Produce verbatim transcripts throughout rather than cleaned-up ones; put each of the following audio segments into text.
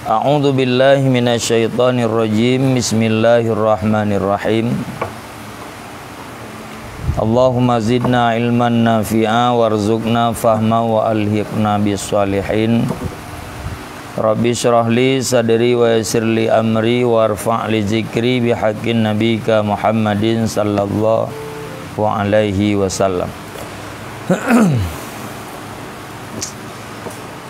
A'udzubillahi minasyaitonirrajim. Bismillahirrahmanirrahim. Allahumma zidna ilman nafi'a warzuqna fahma wa alhiqna bis shalihin. Rabbi shrah li sadri wa yassir li amri warfa' li zikri bihaqqin nabika Muhammadin sallallahu alaihi wasallam.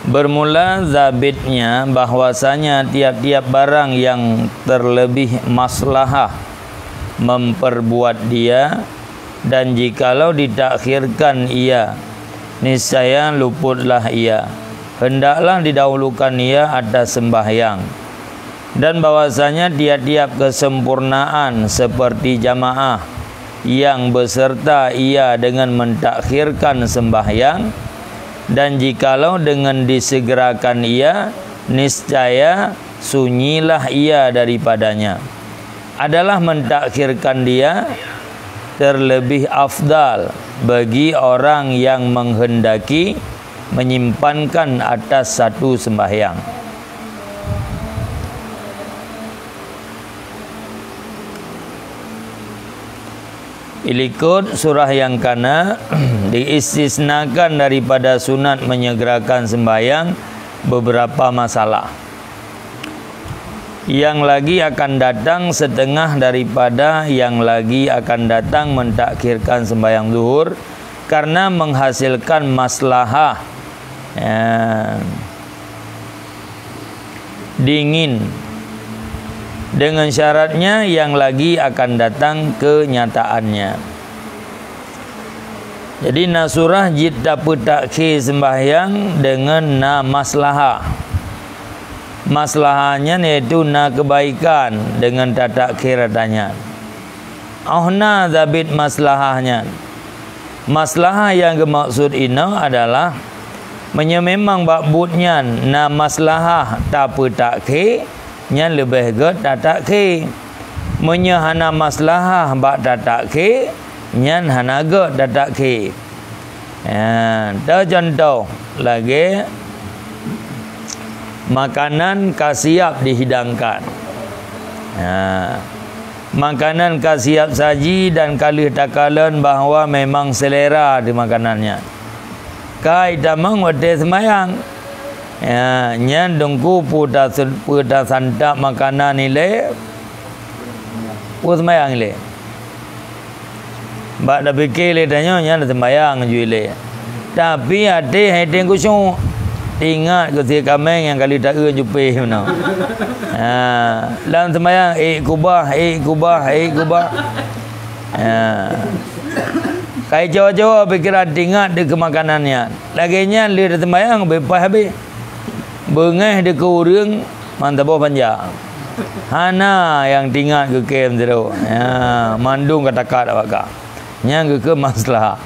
Bermula zabitnya bahwasanya tiap-tiap barang yang terlebih maslahah memperbuat dia, dan jikalau ditakhirkan ia, niscaya luputlah ia. Hendaklah didahulukan ia atas sembahyang. Dan bahwasanya tiap-tiap kesempurnaan seperti jamaah yang beserta ia dengan mentakhirkan sembahyang, dan jikalau dengan disegerakan ia, niscaya sunyilah ia daripadanya, adalah mentakhirkan dia terlebih afdal bagi orang yang menghendaki menyimpankan atas satu sembahyang. Ilikot surah yang kana diistisnakan daripada sunat menyegerakan sembahyang beberapa masalah. Yang lagi akan datang setengah daripada yang lagi akan datang mentakhirkan sembahyang zuhur karena menghasilkan maslahah, ya, dingin. Dengan syaratnya yang lagi akan datang kenyataannya. Jadi, na surah jeuet tapeutakhé sembahyang deungon na maslahah. Maslahah nyan yaitu na keubaikan deungon tatakhé ata nyan. Óh na zabit maslahah nyan. Maslahah nyang geumaksud inoe adalah, meunyoe memang bak buet nyan na maslahah tapeutakhé, nyan leubeh gét tatakhé. Meunyoe hana maslahah bak tatakhé, nyan hana gét tatakhé. Ha, teucuntoh lagée makanan ka siap dihidangkan. Ha, makanan ka siap saji dan ka lheueh takalon bahwa memang selera di makanan nyan. Kai tamong watée seumayang. Ya, nyan teungku peue ta-, peue tasantap makanan ilée, peue seumayang ilée. Bak tapike lé tanyoe nyan seumayang ju ilée. Tapi até hai teueng khusyuk. Ingat keu si kaméng nyang ka lheueh taeu jupéh meunoe. Ha, lam seumayang, ék kubah, ék kubah, ék kubah. Ha. Kai co-co pikiran teuingat di keu makanan nyan. Lagée nyan lé teuseumayang beupaih habéh. Beungéh di keu ureuëng manteuboh panjang. Hana nyang teuingat keu kém sidroe. Ya, mandum ka takat awak ka. Nyang geukeu maslahah.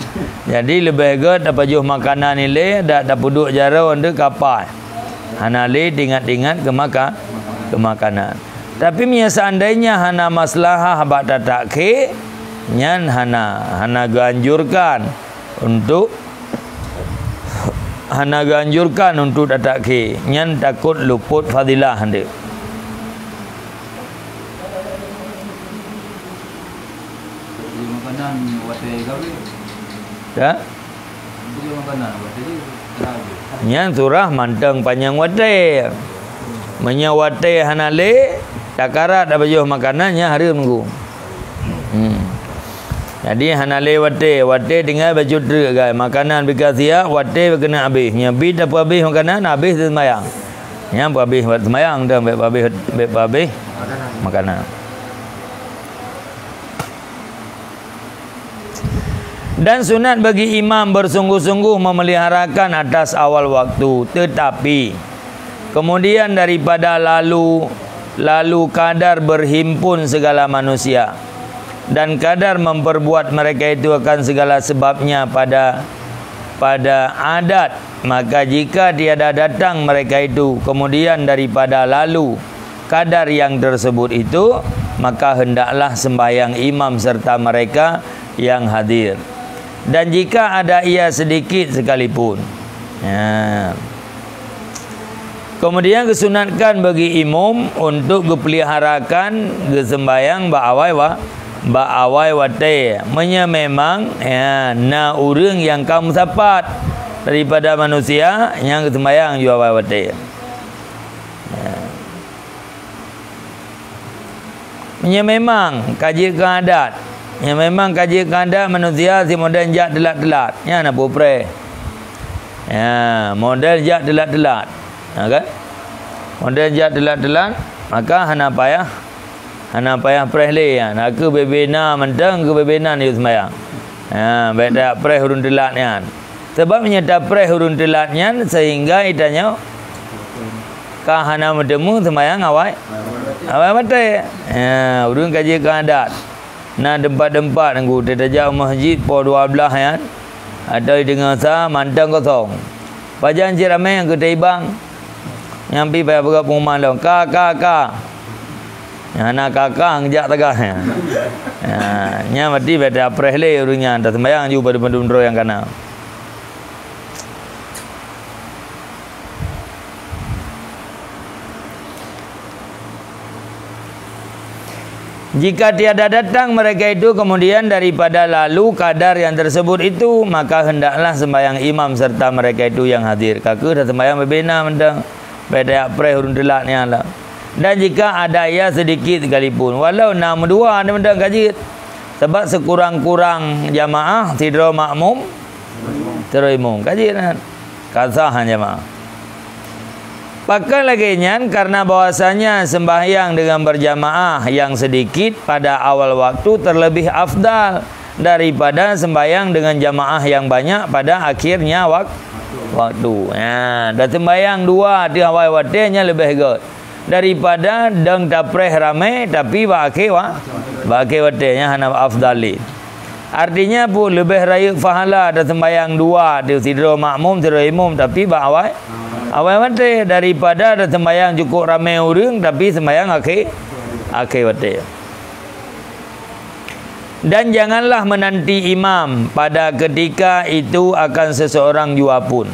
Jadi leubeh gét tapajoh makanan ilée dak tapeuduek jaroe deuk kapai. Hana lé teuingat-ingat keu maka-, keu makanan. Tapi meunyoe seandainya hana maslahah bak tatakhé, nyan hana, hana geuanjurkan untuk, hana geuanjurkan untuk tatakhé. Nyan takot luput fadilah deuk. Beli makanan watée gabe. Ya? Beli makanan watée je. Nyan surah mantong panyang watée. Meunyoe watée hana lé, takarat tapajoh makanan nyan hareuem teungku. Hmm. Jadi hana lé watée, watée tinggai bacut treuk gai. Makanan bika siap, watée keuneuk habéh. Nyan bit tapeuhabéh makanan, habéh teuseumayang. Nyan peuhabéh watée seumayang tu, bék peuhabéh, bék peuhabéh makanan. Dan sunat bagi imam bersungguh-sungguh memeliharakan atas awal waktu, tetapi kemudian daripada lalu, lalu kadar berhimpun segala manusia, dan kadar memperbuat mereka itu akan segala sebabnya pada, pada adat, maka jika tiada datang mereka itu, kemudian daripada lalu, kadar yang tersebut itu, maka hendaklah sembahyang imam serta mereka yang hadir. Dan jika ada ia sedikit sekalipun. Ya. Kemudian geusunatkan bagi imum untuk geupeuliharakan geuseumbahyang bak awai wa-, bak awai watée. Meunyoe memang, ya, na ureuëng nyang ka meusapat daripada manusia nyang geuseumbahyang ju awai watée. Ya. Meunyoe memang ka jeuet keu adat, meunyoe memang ka jeuet keu adat manusia si modern jak teulat-teulat, nyan na peue preh. Ya, modern jak teulat-teulat. Ha, kan? Modern jak teulat-teulat, maka hana payah, hana payah preh lé, ya. Na keu bebena mantong, keu bebena yue seumbahyang. Ha, bék tajak preh ureuëng teulat nyan. Sebab meunyoe tapreh ureuëng teulat nyan, sehingga geutanyoe ka hana meuteumé seumbahyang awai, awai watée. Ya, ureuëng ka jeuet keu adat. Na teumpat-teumpat ngon tajak u masjid poh dua blaih nyan, atau di teungoh sa mantong kosong. Pajan cit ramé nyang keu teubang. Nyang pih payah peugah pengumuman lom, "Ka, ka, ka." Nyang hana ka, ka, geujak tagah nyan. Ya, nyan berarti bék tapreh lé ureuëng nyan, taseumbahyang ju padum-padum droe nyang ka na. Jika tiada datang mereka itu kemudian daripada lalu kadar yang tersebut itu, maka hendaklah sembahyang imam serta mereka itu yang hadir. Ka keuh taseumbahyang bebena mantong, bék tajak preh ureuëng teulat nyan lah. Dan jika ada ia sedikit sekalipun, walau na meudua, mantong ka jeuet. Sebab sekurang-kurang jamaah sidroe makmum, sidroe imum, ka jeuet nyan. Ka sah jamaah. Pakon lagée nyan, karena bahwasanya sembahyang dengan berjamaah yang sedikit pada awal waktu terlebih afdal daripada sembahyang dengan jamaah yang banyak pada akhirnya wak-, waktu. Ya, dan sembahyang dua di awai watée nyan leubeh gét daripada dang tapreh ramé tapi bak akhé wa-, bak akhé watée nyan hana afdal lé. Artinya pun leubeh rayeuk pahala taseumbahyang dua di sidroe makmum, sidroe imum, tapi bak awai, awai watée daripada taseumbahyang cukup ramé ureuëng tapi seumbahyang akhé, akhé watée. Dan janganlah menanti imam pada ketika itu akan seseorang jua pun.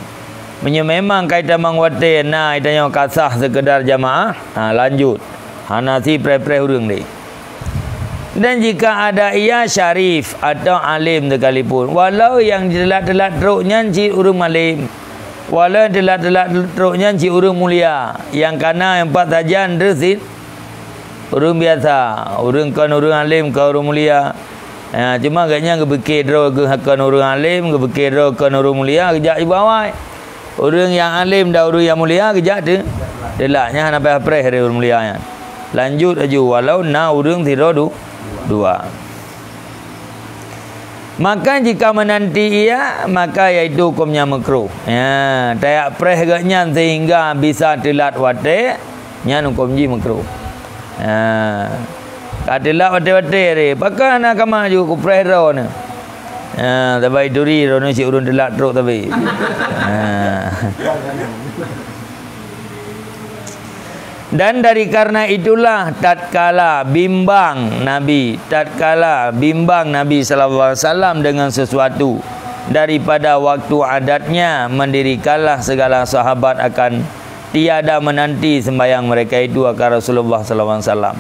Meunyoe memang ka itamong watée na itanyoe ka sah seukeudar jamaah, ha, lanjut. Hana si preh-preh ureuëng deh. Dan jika ada ia syarif atau alim sekalipun, walau nyang teulat-teulat trok nyan cit ureuëng malem, walau nyang teulat-teulat trok nyan cit ureuëng mulia, nyang ka na nyang pat sajan deuh cit ureuëng biasa, ureuëng kon ureuëng alim, kon ureuëng mulia. Ya, cuma gobnyan geupike droe geuh kon ureuëng alim, geupike droe kon ureuëng mulia, geujak ibu awai. Ureuëng nyang alim dan ureuëng nyang mulia geujak teu-, teulat. Nyan hana payah preh lé ureuëng mulia nyan. Lanjut laju, walau na ureuëng sidroe du-, dua. Maka jika menanti ia, maka yaitu hukumnya makruh. Ya, tajak preh gobnyan sehingga bisa teulat watée, nyan hukum jih makruh. Ha. Ka teulat watée-watée deh, pakon hana kama ju kupreh droeneuh. Ha, sabai turi droeneuh cit ureuëng teulat trok tapi. Ha. Dan dari karena itulah tatkala bimbang Nabi, tatkala bimbang Nabi sallallahu alaihi wasallam dengan sesuatu daripada waktu adatnya, mendirikanlah segala sahabat akan tiada menanti sembahyang mereka itu akan Rasulullah sallallahu alaihi wasallam.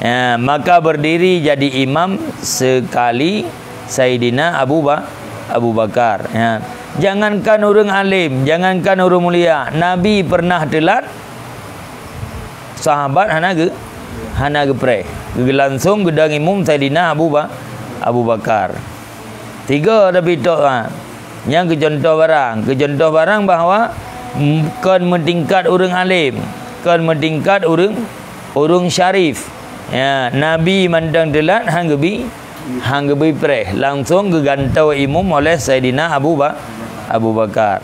Ya, maka berdiri jadi imam sekali Saidina Abu Ba-, Abu Bakar. Ya. Jangankan ureuëng alim, jangankan ureuëng mulia, Nabi pernah teulat, sahabat hana geu-, hana geupreh. Geulangsong geudong imum Saidina Abu Ba-, Abu Bakar. Tiga tapi tok, ha. Nyang keu contoh barang, keu contoh barang bahwa, mm, kon meutingkat ureuëng alim, kon meutingkat ureuëng, ureuëng syarif. Ya, Nabi mantong teulat han geubi, han geubi preh, langsong geugantoe imum oleh Saidina Abu Ba-, Abu Bakar.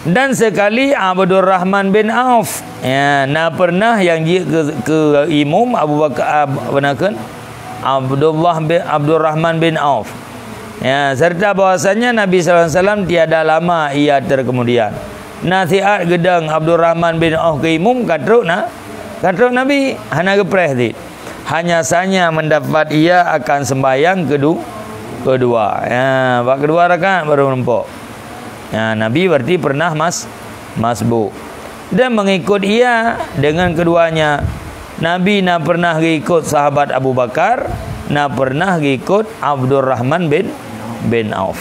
Dan sekali Abdurrahman bin Auf, ya, na pernah nyang jeuet keu, keu imum Abu Bakar, ab-, apa nakheun? Abdullah bin, Abdurrahman bin Auf. Ya, serta bahwasanya Nabi sallallahu alaihi wasallam tiada lama ia terkemudian. Nasihat geudong Abdurrahman bin Auf keu imum ka trok na, ka trok Nabi, hana geupreh cit. Hanya saja mendapat ia akan sembahyang kedu-, kedua. Ya, bak kedua rakaat baru nampak. Ya, Nabi berarti pernah mas-, masbuk. Dan mengikut ia dengan keduanya. Nabi na pernah geikot sahabat Abu Bakar, na pernah geikot Abdurrahman bin, bin Auf.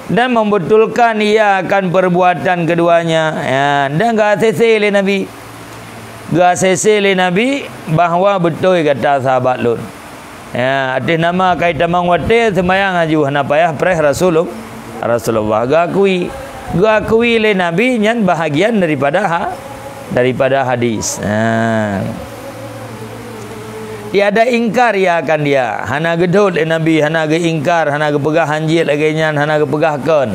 Dan membetulkan ia akan perbuatan keduanya. Ya, dan geu-A C C lé Nabi. Geu-A C C lé Nabi bahwa beutôi gata sahabat lôn. Ya, ateueh nama ka itamong watée seumayang laju hana payah preh Rasulul-, Rasulullah. Geuakui, geuakui lé Nabi nyan bahagian daripada ha-, daripada hadis. Ha. Tiada ingkar ia akan dia. Hana geudhôt lé Nabi, hana geuingkar, hana geupeugah hanjeuet lagée nyan, hana geupeugah kon.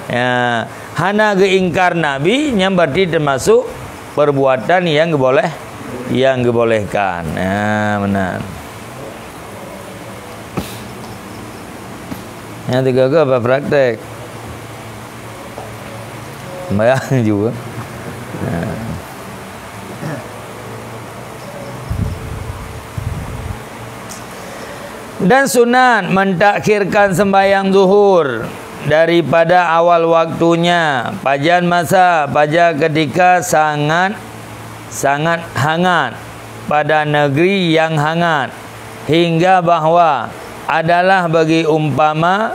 Ya, hana geuingkar Nabi, nyan berarti termasuk perbuatan yang geuboleh-, yang geubolehkan. Ya, meunan. Nyang tiga ke apa praktek? Sembahyang juga. Nah. Dan sunat mentakhirkan sembahyang zuhur daripada awal waktunya, pajan masa, pajan ketika sangat, sangat hangat, pada negeri yang hangat, hingga bahwa adalah bagi umpama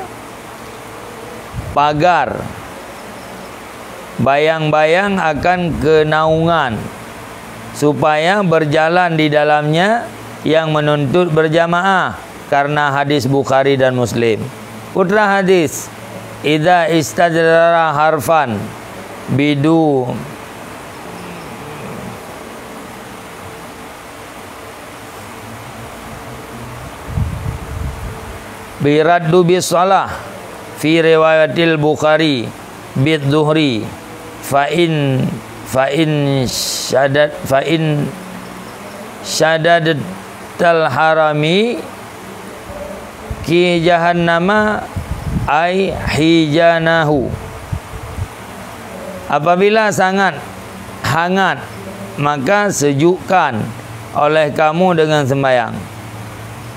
pagar, bayang-bayang akan kenaungan, supaya berjalan di dalamnya yang menuntut berjamaah, karena hadis Bukhari dan Muslim. Putra hadis, "Idza istadara harfan bidu" Biraddu bis salah fi riwayatil Bukhari bid zuhri fa in, fa in syadad, fa in syadadat tal harami ki jahannama ai hijanahu. Apabila sangat hangat, maka sejukkan oleh kamu dengan sembahyang.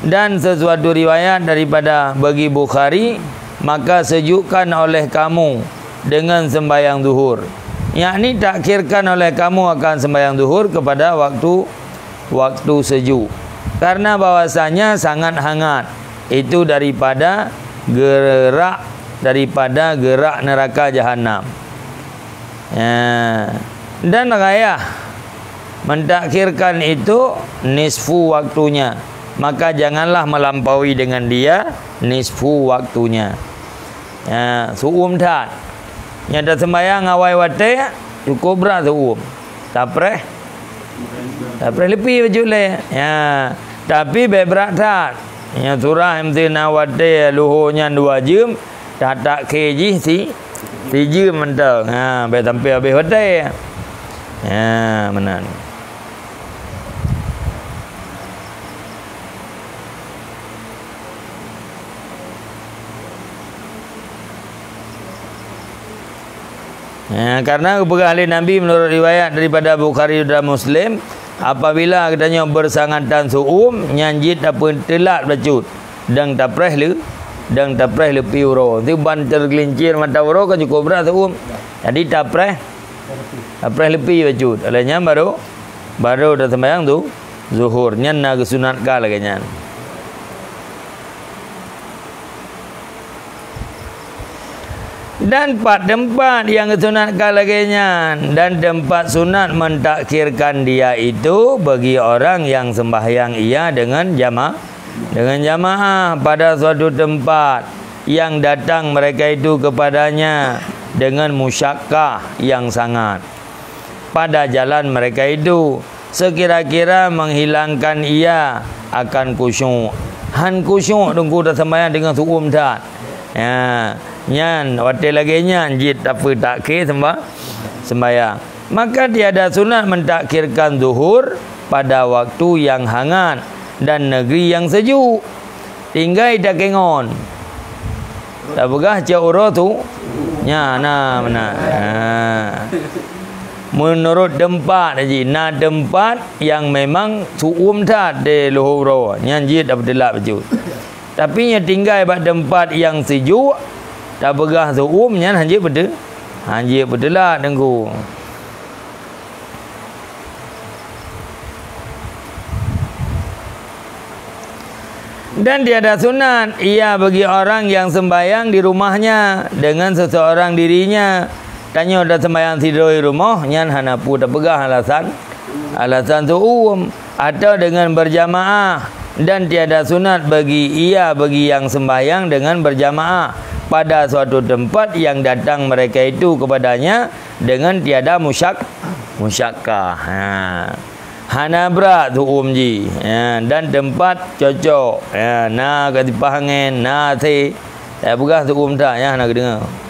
Dan sesuatu riwayat daripada bagi Bukhari, maka sejukkan oleh kamu dengan sembahyang zuhur. Yakni takhirkan oleh kamu akan sembahyang zuhur kepada waktu, waktu sejuk. Karena bahwasanya sangat hangat. Itu daripada gerak, daripada gerak neraka jahanam. Ya. Dan ghayah mentakhirkan itu nisfu waktunya, maka janganlah melampaui dengan dia nisfu waktunya. Ya, su'um that. Nyang taseumbahyang awai watée, cukup brat su'um. Tapreh, tapreh leupie bacut lé. Ya, tapi bék brat that. Nyang surah M T na watée luho nyan dua jeuem, Tatak khé jih si, si jeuem mantong. Ha, bék sampai habéh watée. Ha, meunan. Ha, karena geupeugah lé Nabi menurut riwayat daripada Bukhari dan Muslim, apabila geutanyoe beusangatan su'um, nyan jeuet tapeuteulat bacut. Dang tapreh leu-, dang tapreh leupie uroe. Ti ban teugeulincir mata uroe ka cukup brat su'um. Jadi tapreh, tapreh leupie bacut. Lheueh nyan baru, baru taseumbahyang tu, zuhur. Nyan na geusunatkan lagée nyan. Dan pat teumpat nyang geusunatkan lagée nyan, dan teumpat sunat mentakhirkan dia itu bagi orang yang sembahyang ia dengan jama-, dengan jamaah pada suatu tempat yang datang mereka itu kepadanya dengan musyakkah yang sangat pada jalan mereka itu, sekira-kira menghilangkan ia akan khusyuk. Han khusyuk teungku taseumbahyang deungon su'um that. Ya, nyan watée lagée nyan jeuet tapeutak khé seumba-, seumbahyang. Maka tiada sunat mentakhirkan zuhur pada waktu yang hangat dan negeri yang sejuk. Tinggai takengon. Tapeugah cok uroe tu, nya na meunan. Ha. Menurut tempat jih, na tempat yang memang su'um that di luho uroe, nyan jeuet tapeuteulat bacut. Tapi nyang tinggai bak tempat yang sejuk, tapeugah su'um nyan hanjeuet beuteu-, hanjeuet beuteulat teungku. Dan tiada sunat ia bagi orang yang sembahyang di rumahnya dengan seseorang dirinya. Tanyoe taseumbahyang sidroe rumoh, nyan hana peue tapeugah alasan, alasan su'um, atau dengan berjamaah, dan tiada sunat bagi ia bagi yang sembahyang dengan berjamaah pada suatu tempat yang datang mereka itu kepadanya dengan tiada musyak-, musyakkah. Ha. Hana brat su'um jih, ya, dan tempat cocok, ya, na keusipah angén, na asé. Ya, peugah su'um that, ya, hana geudeungoe.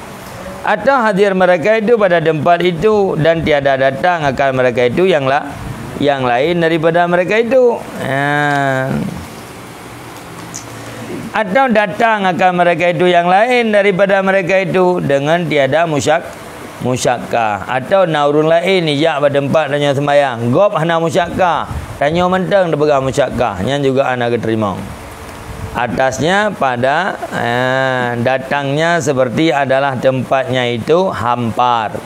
Atau hadir mereka itu pada tempat itu dan tiada datang akan mereka itu yang la-, yang lain daripada mereka itu. Ya. Atau datang akan mereka itu yang lain daripada mereka itu dengan tiada musyak-, musyakkah. Atau na ureuëng laén ijak bak teumpat tanyoe seumbahyang, gob hana musyakkah, tanyoe mantong tapeugah musyakkah, nyan juga hana geuteurimong. Atasnya pada, eh, datangnya seperti adalah tempatnya itu hampar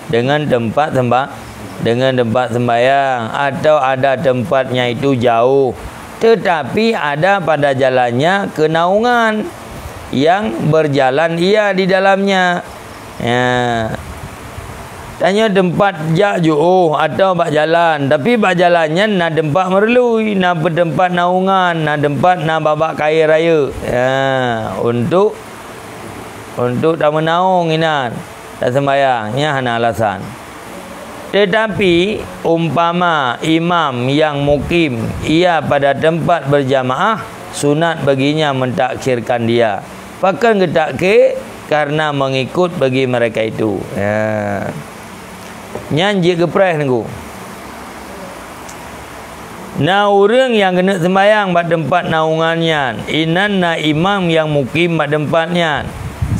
dengan tempat semba-, dengan tempat sembahyang, atau ada tempatnya itu jauh, tetapi ada pada jalannya kenaungan yang berjalan ia di dalamnya. Ya. Tanyoe teumpat jak jiôh atau bak jalan, tapi bak jalan nyan na teumpat meureuloh, na peuteumpat naungan, na teumpat na babah kayée rayeuk. Ya, untuk, untuk tameunaung inan. Taseumbahyang, nyan hana alasan. Tetapi, umpama imam yang mukim ia pada tempat berjamaah, sunat baginya mentakhirkan dia. Pakon geutakhé? Karena mengikut bagi mereka itu. Ya. Nyan jeuet geupreh, Teungku. Na ureuëng nyang keuneuk seumbahyang bak teumpat naungan nyan, inan na imam nyang mukim bak teumpat nyan,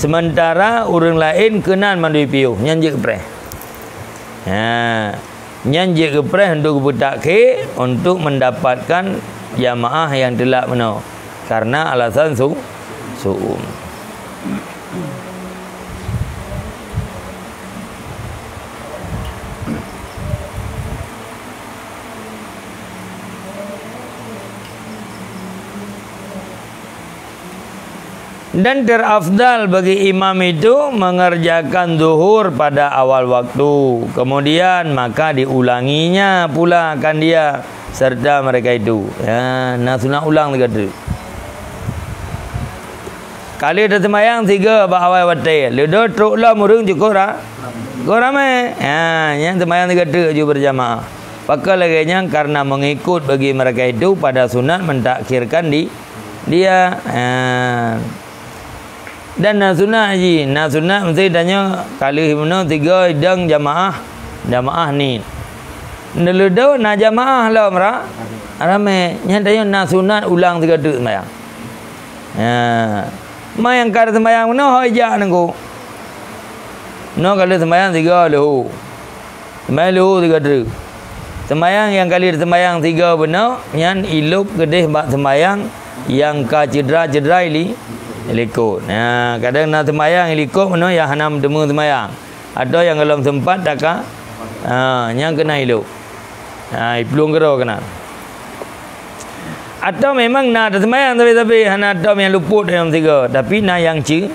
seumeuntara ureuëng laén keunan mandum piôh, nyan jeuet geupreh. Ha, nyan jeuet geupreh untuk geupeutakkhé untuk mendapatkan jamaah nyang teulak meunoe, karena alasan su-, su'um. Dan terafdal bagi imam itu mengerjakan zuhur pada awal waktu, kemudian maka diulanginya pula akan dia serta mereka itu. Ya, na sunat ulang tiga teuk. Ka lheueh taseumbahyang sigoe bak awai watée, leudôh trok lom ureuëng cukôp ra-, cukôp ramé. Ha, nyan seumbahyang sigoe teuk ju beurjamaah. Pakon lagée nyan? Karena mengikut bagi mereka itu pada sunat mentakhirkan di-, dia. Ha. Dan na sunat jih, na sunat meusti tanyoe ka lheueh meunoe sigoe idong jamaah, jamaah niet. Neuleudôh na jamaah lom ra-, ramé. Nyan tanyoe na sunat ulang sigoe teuk seumbahyang. Ya. Ma nyang ka seumbahyang meunoe ho ijak Teungku. Noe ka lheueh seumbahyang sigoe leuhô. Seumbahyang leuhô sigoe teuk. Seumbahyang nyang ka lheueh seumbahyang sigoe bunoe nyan ilôb keudeh bak seumbahyang nyang ka cedera-cedera ili-, ilikot. Nah, kadang na seumbahyang ilikot bunoe nyang hana meuteumé seumbahyang. Atau nyang gohlom seumpat taka, ha, nyang keunan ilôb. Ha, iplueng keudroe keunan. Atau memang na taseumbahyang sabe-sabe, hana tom nyang luput dalam sigoe, tapi na nyang ce-,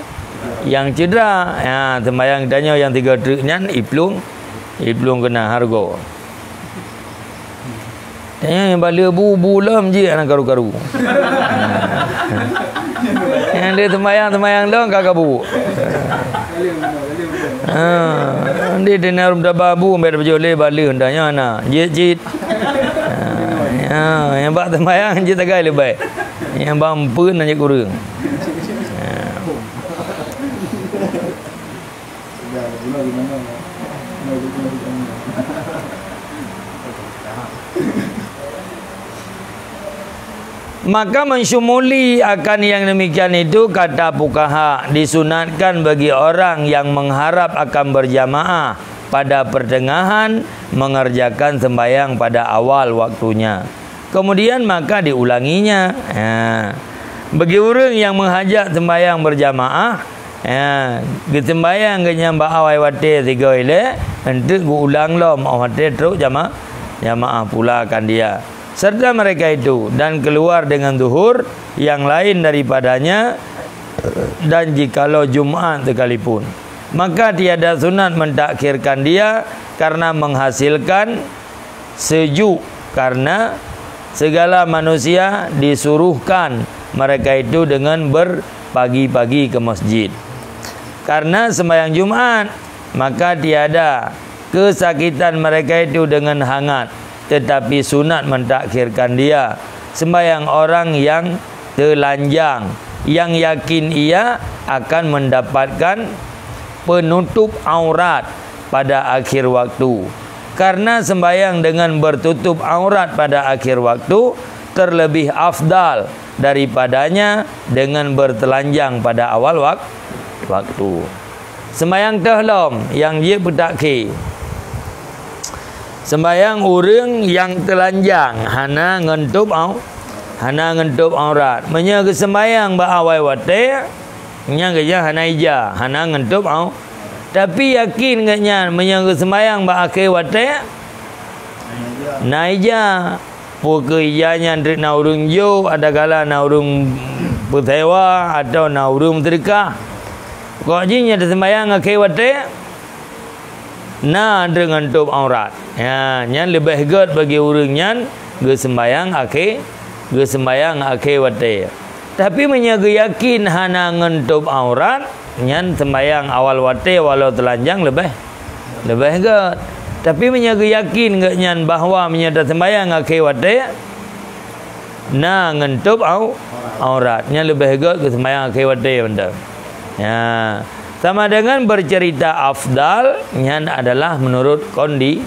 nyang cedera. Ha, seumbahyang tanyoe nyang sigoe teuk nyan iplueng, iplueng keunan hareuga. Tanyoe nyang baleue bu, bu lom jih hana karu-karu. Nyang lé seumbahyang-seumbahyang lom ka kabu. Ha, di dinar meutabah bu, ambek tapajoh lé baleue, dah nyan na. Jeuet cit. Ha, ya, nyang bak seumbahyang jeuet sagai leubeh. Nyang bak meupeuen na jeuet kureueng. Ha. Maka mensyumuli akan yang demikian itu, kata fuqaha, disunatkan bagi orang yang mengharap akan berjamaah pada pertengahan mengerjakan sembahyang pada awal waktunya. Kemudian maka diulanginya. Ha. Bagi ureuëng nyang meuhajat sembahyang berjamaah, ha, geuseumbahyang geuh nyan bak awai watée sigoe ilée, eunteuk geuulang lom awai watée trok jama-, jamaah pula akan dia. Serta mereka itu, dan keluar dengan zuhur, yang lain daripadanya, dan jikalau Jumat sekalipun. Maka tiada sunat mentakhirkan dia karena menghasilkan sejuk, karena segala manusia disuruhkan mereka itu dengan berpagi-pagi ke masjid. Karena sembahyang Jumat, maka tiada kesakitan mereka itu dengan hangat, tetapi sunat mentakhirkan dia. Sembahyang orang yang telanjang, yang yakin ia akan mendapatkan penutup aurat pada akhir waktu. Karena sembahyang dengan bertutup aurat pada akhir waktu terlebih afdal daripadanya dengan bertelanjang pada awal wak-, waktu. Sembahyang teuh lom nyang jeuet peutakhé. Sembahyang ureuëng nyang teulanjang hana ngon tôb au-, hana ngon tôb aurat. Meunyoe geuseumbahyang bak awai watée, nyan geuh hana ija, hana ngon tôb au-, tapi yakin geuhnyan meunyoe geuseumbahyang bak akhé watée, na ija. Peu kheueh ija nyan treuk na ureuëng jok, adakala na ureuëng peusewa, atawa na ureuëng meuseudeukah. Kok jih nyan teuseumbahyang akhé watée, na treuk ngon tôb aurat. Ya, nyan leubeh gét bagi ureuëng nyan geuseumbahyang akhé, geuseumbahyang akhé watée. Tapi meunyoe geuyakin hana ngon tôb aurat, nyan seumbahyang awai watée walau teulanjang leubeh, leubeh gét. Tapi meunyoe geuyakin geuhnyan bahwa meunyoe taseumbahyang akhé watée na ngon tôb au-, aurat, nyan leubeh gét geuseumbahyang akhé watée mantong. Ya. Sama dengan bercerita afdal, nyan adalah menurut kondi-,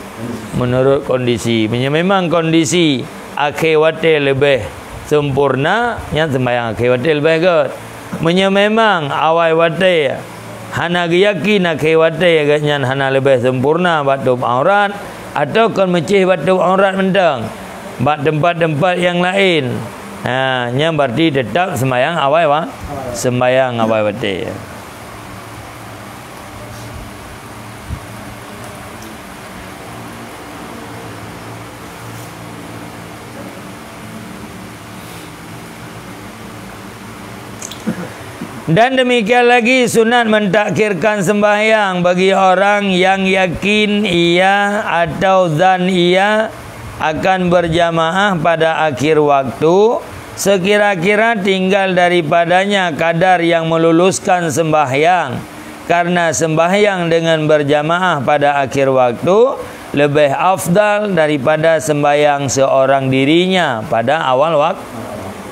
menurut kondisi. Meunyoe memang kondisi akhé watée leubeh sempurna, nyan seumbahyang akhé watée leubeh gét. Meunyoe memang awai watée hana geuyakin akhé watée geuhnyan hana leubeh sempurna bak tôb aurat, atawa kon meucéh bak tôb aurat mantong, bak teumpat-teumpat nyang laén, ha, nyan berarti teutap seumbahyang awai wa-, seumbahyang awai watée. Dan demikian lagi sunat mentakhirkan sembahyang bagi orang yang yakin ia atau zan ia akan berjamaah pada akhir waktu, sekira-kira tinggal daripadanya kadar yang meluluskan sembahyang, karena sembahyang dengan berjamaah pada akhir waktu lebih afdal daripada sembahyang seorang dirinya pada awal wak-,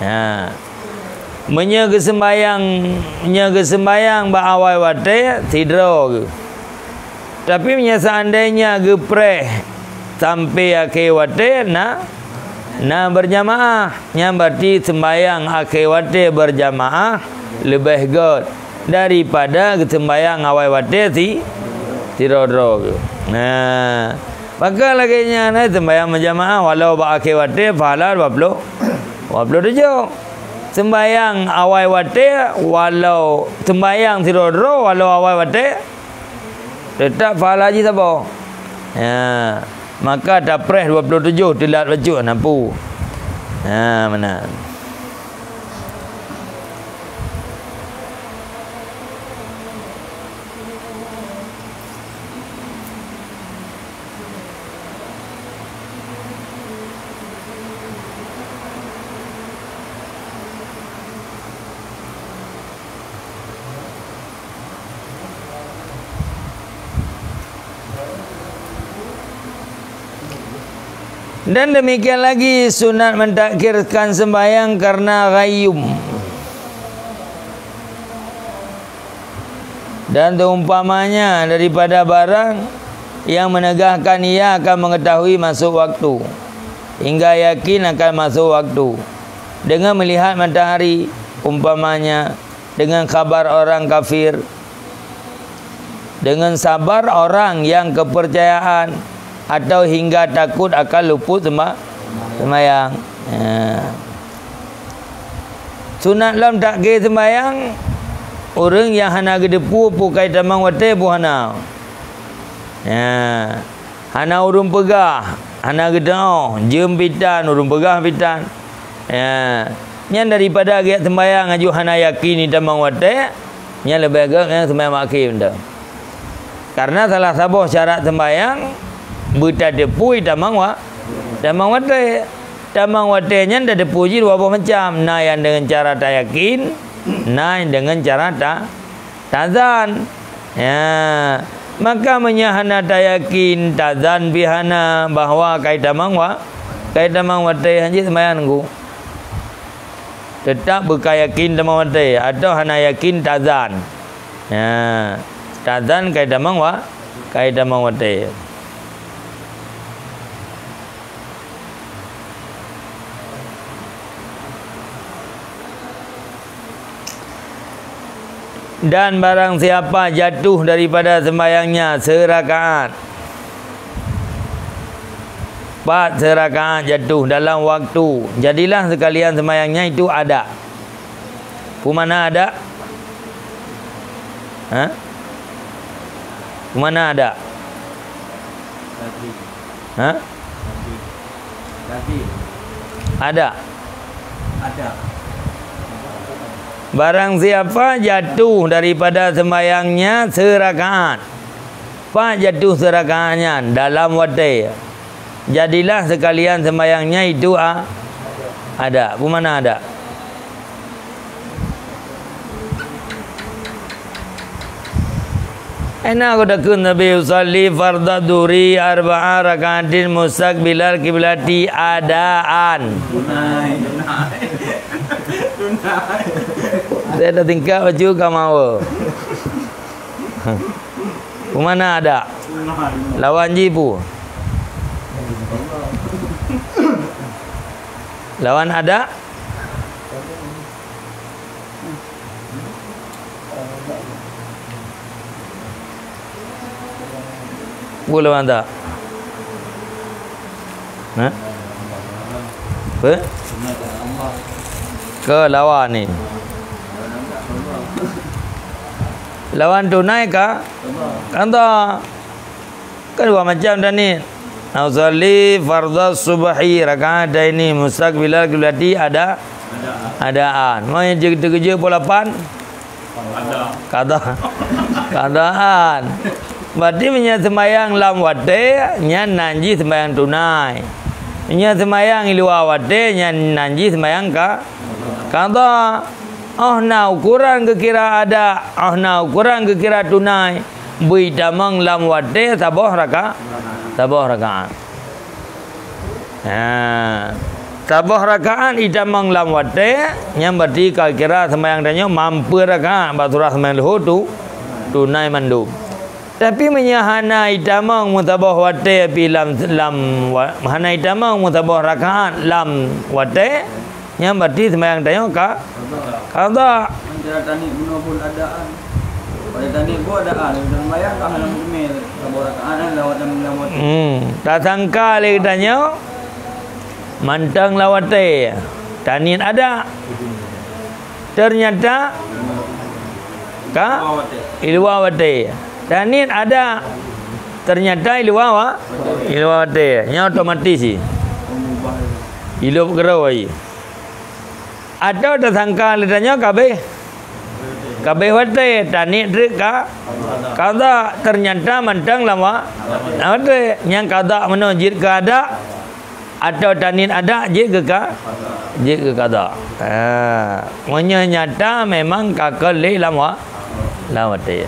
ha. Meunyoe geuseumbahyang, nyoe geuseumbahyang bak awai watée, sidroe geuh. Tapi meunyoe seandainya geupreh sampai akhé watée, na, na berjamaah, nyan berarti seumbahyang akhé watée berjamaah leubeh gét daripada geuseumbahyang awai watée si, sidroe-droe geuh. Nah, maka lagée nyan, eh, seumbahyang berjamaah walau bak akhé watée pahala dua puluh, dua puluh tujoh. Seumbahyang awai watée, walau seumbahyang sidroe-droe, walau awai watée, teutap pahala jih saboh. Ya, maka tapreh dua puluh tujoh teulat bacut, na peue. Ya, meunan. Dan demikian lagi sunat mentakhirkan sembahyang karena ghayyum. Dan seumpamanya daripada barang yang menegahkan ia akan mengetahui masuk waktu, hingga yakin akan masuk waktu, dengan melihat matahari, umpamanya, dengan khabar orang kafir, dengan sabar orang yang kepercayaan, atau hingga takut akan luput semba-, sembahyang. Ya. Sunat lom takhir sembahyang, ureuëng nyang hana geuteupeue peue ka jitamong watée peue hana. Ya. Hana ureuëng peugah, hana geuteuôh, jeuem pih tan, ureuëng peugah pih tan. Ya. Nyan daripada gét sembahyang aju hana yakin itamong watée, nyan leubeh gét nyan sembahyang maké mantong. Karena salah saboh syarat sembahyang beutateupeue itamong wa-, tamong watée. Tamong watée nyan tateupeue jih dua boh macam, na nyang deungon cara tayakin, na nyang deungon cara ta-, tazan. Ya, maka meunyoe hana tayakin, tazan pih hana bahwa ka itamong wa-, ka itamong watée, hanjeuet sembahyang nunggu. Teutap beuka yakin tamong watée, atawa hana yakin tazan. Ya, tazan ka itamong wa-, ka itamong watée. Dan barang siapa jatuh daripada sembahyangnya serakaat, pat serakaat jatuh dalam waktu, jadilah sekalian sembahyangnya itu ada. Peue makna ada? Ha? Peue makna ada? Ha? Ada. Ada. Barang siapa jatuh daripada sembahyangnya serakaat, pat jatuh serakaat nyan dalam watée, jadilah sekalian sembahyangnya itu a-, ada. Peue makna ada? Ena ku takheun Nabi, "Usalli fardad duhri arba'a raka'atin mustaqbilal kiblati adaan." Tunai, tunai. Tunai. Saya dah tingkat baju ka mawa. Peue makna ada? Tunai. Lawan jih peue? Lawan ada? Boleh mantap. Ha? Apa? Ke lawan ni. Lawan tunai ka? Qadha. Kan dua macam taniet. Usalli fardhas subhi raka'ataini mustaqbilal qiblati ada, adaan. Meunyoe jeuet teukeujeuet poh lapan? Qadha. Qadhaan. Berarti meunyoe sembahyang lam watée, nyan nan jih sembahyang tunai. Meunyoe sembahyang i luwa watée, nyan nan jih sembahyang ka, qadha. Oh na ukoran geukira ada, oh na ukoran geukira tunai, beu itamong lam watée saboh raka-, saboh rakaat. Ha. Saboh rakaat itamong lam watée, nyan berarti ka kira sembahyang tanyoe mampu rakaat, bak surah sembahyang leuhô tu, tunai mandum. Tapi meunyoe hana itamong meusaboh watée pih lam, lam wa-, hana itamong meusaboh rakaat lam watée, nyan berarti sembahyang tanyoe ka qadha. Antara taniet bunoe phon adaan. Pada taniet bunoe adaan, dan sembahyang ka hana meuteumé saboh rakaat lam, lam, lam watée. Hmm, tasangka lé geutanyoe mantong lam watée. Taniet ada. Ternyata ka i luwa watée. Taniet ada, ternyata i luwa wa-, i luwa watée. Nyan otomatis jih. Ilop keudroe. Atawa tasangka lé tanyoe ka abéh, ka abéh watée, taniet treuk ka qadha, ternyata mantong lam wa-, lam watée. Nyang qadha meunoe jeuet keu ada, Atawa taniet ada jeuet keu ka-, jeuet keu qadha. Ha, meunyoe nyata memang ka kon lé lam wa-, lam watée.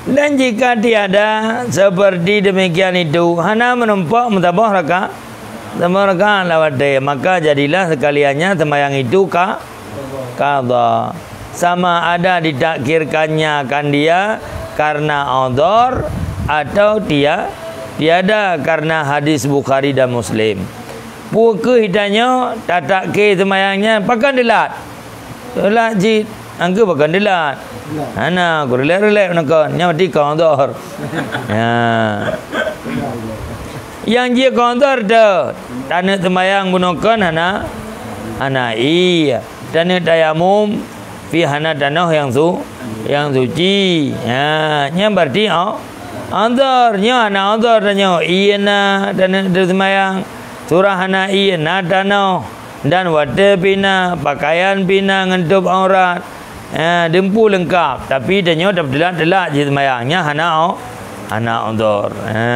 Dan jika tiada seperti demikian itu, hana meunumpok meusaboh raka-, Saboh rakaat lam watée, maka jadilah sekaliannya sembahyang itu ka, qadha. Sama ada ditakhirkannya akan dia karena udhur atau tia-, tiada karena hadis Bukhari dan Muslim. Peu kheueh tanyoe tatakhir sembahyang nyan, pakon teulat? Teulat cit. Angkeu pakon teulat? Hana, ku rilek-rilek meunakon. Nyan berarti qadha. Ya. Nyang jeuet qadha tu, taneuk sembahyang bunoe kon hana, hana ie. Taneuk tayamum pih hana tanoh nyang su-, nyang suci. Ha, nyan berarti, oh, udhur. Nyoe hana udhur tanyoe. Ie na taneuk teuseumbahyang. Surah hana ie, na tanoh. Dan watée pih na, pakaian pih na ngon tôb aurat. Ha, deumpu leungkab. Tapi tanyoe teulat-teulat jih sembahyang. Nyan hana, oh, hana udhur. Ha.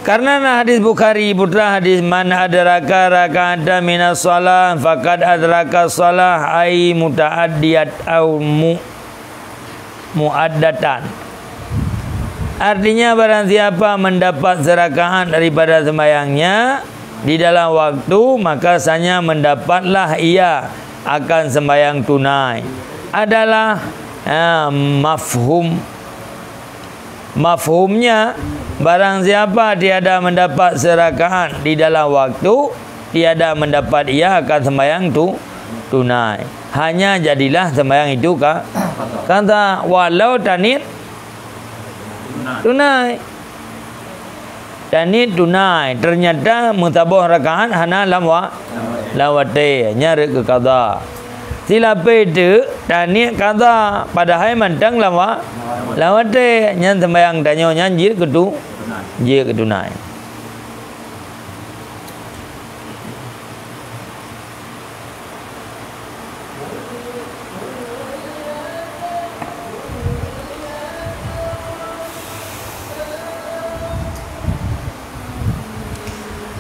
Karena na hadis Bukhari, putra hadis, "Man adraka raka'atan minas shalah, faqad adraka shalah, ai muta'addiyat au mu-, muaddatan." Artinya, barang siapa mendapat serakaat daripada sembahyangnya di dalam waktu, maka sanya mendapatlah ia akan sembahyang tunai. Adalah, ha, mafhum Mafhumnya, barang siapa tiada mendapat serakaat di dalam waktu, tiada mendapat ia akan sembahyang tu tunai. Hanya jadilah sembahyang itu ka, qadha, walau taniet tunai. Taniet tunai, ternyata meusaboh rakaat hana lam wa-, lam watée, nyan rot keu qadha. Silapée teuk taniet qadha, padahai mantong lam wa-, lam watée, nyan sembahyang tanyoe nyan jeuet keu tu-, jeuet keu tunai.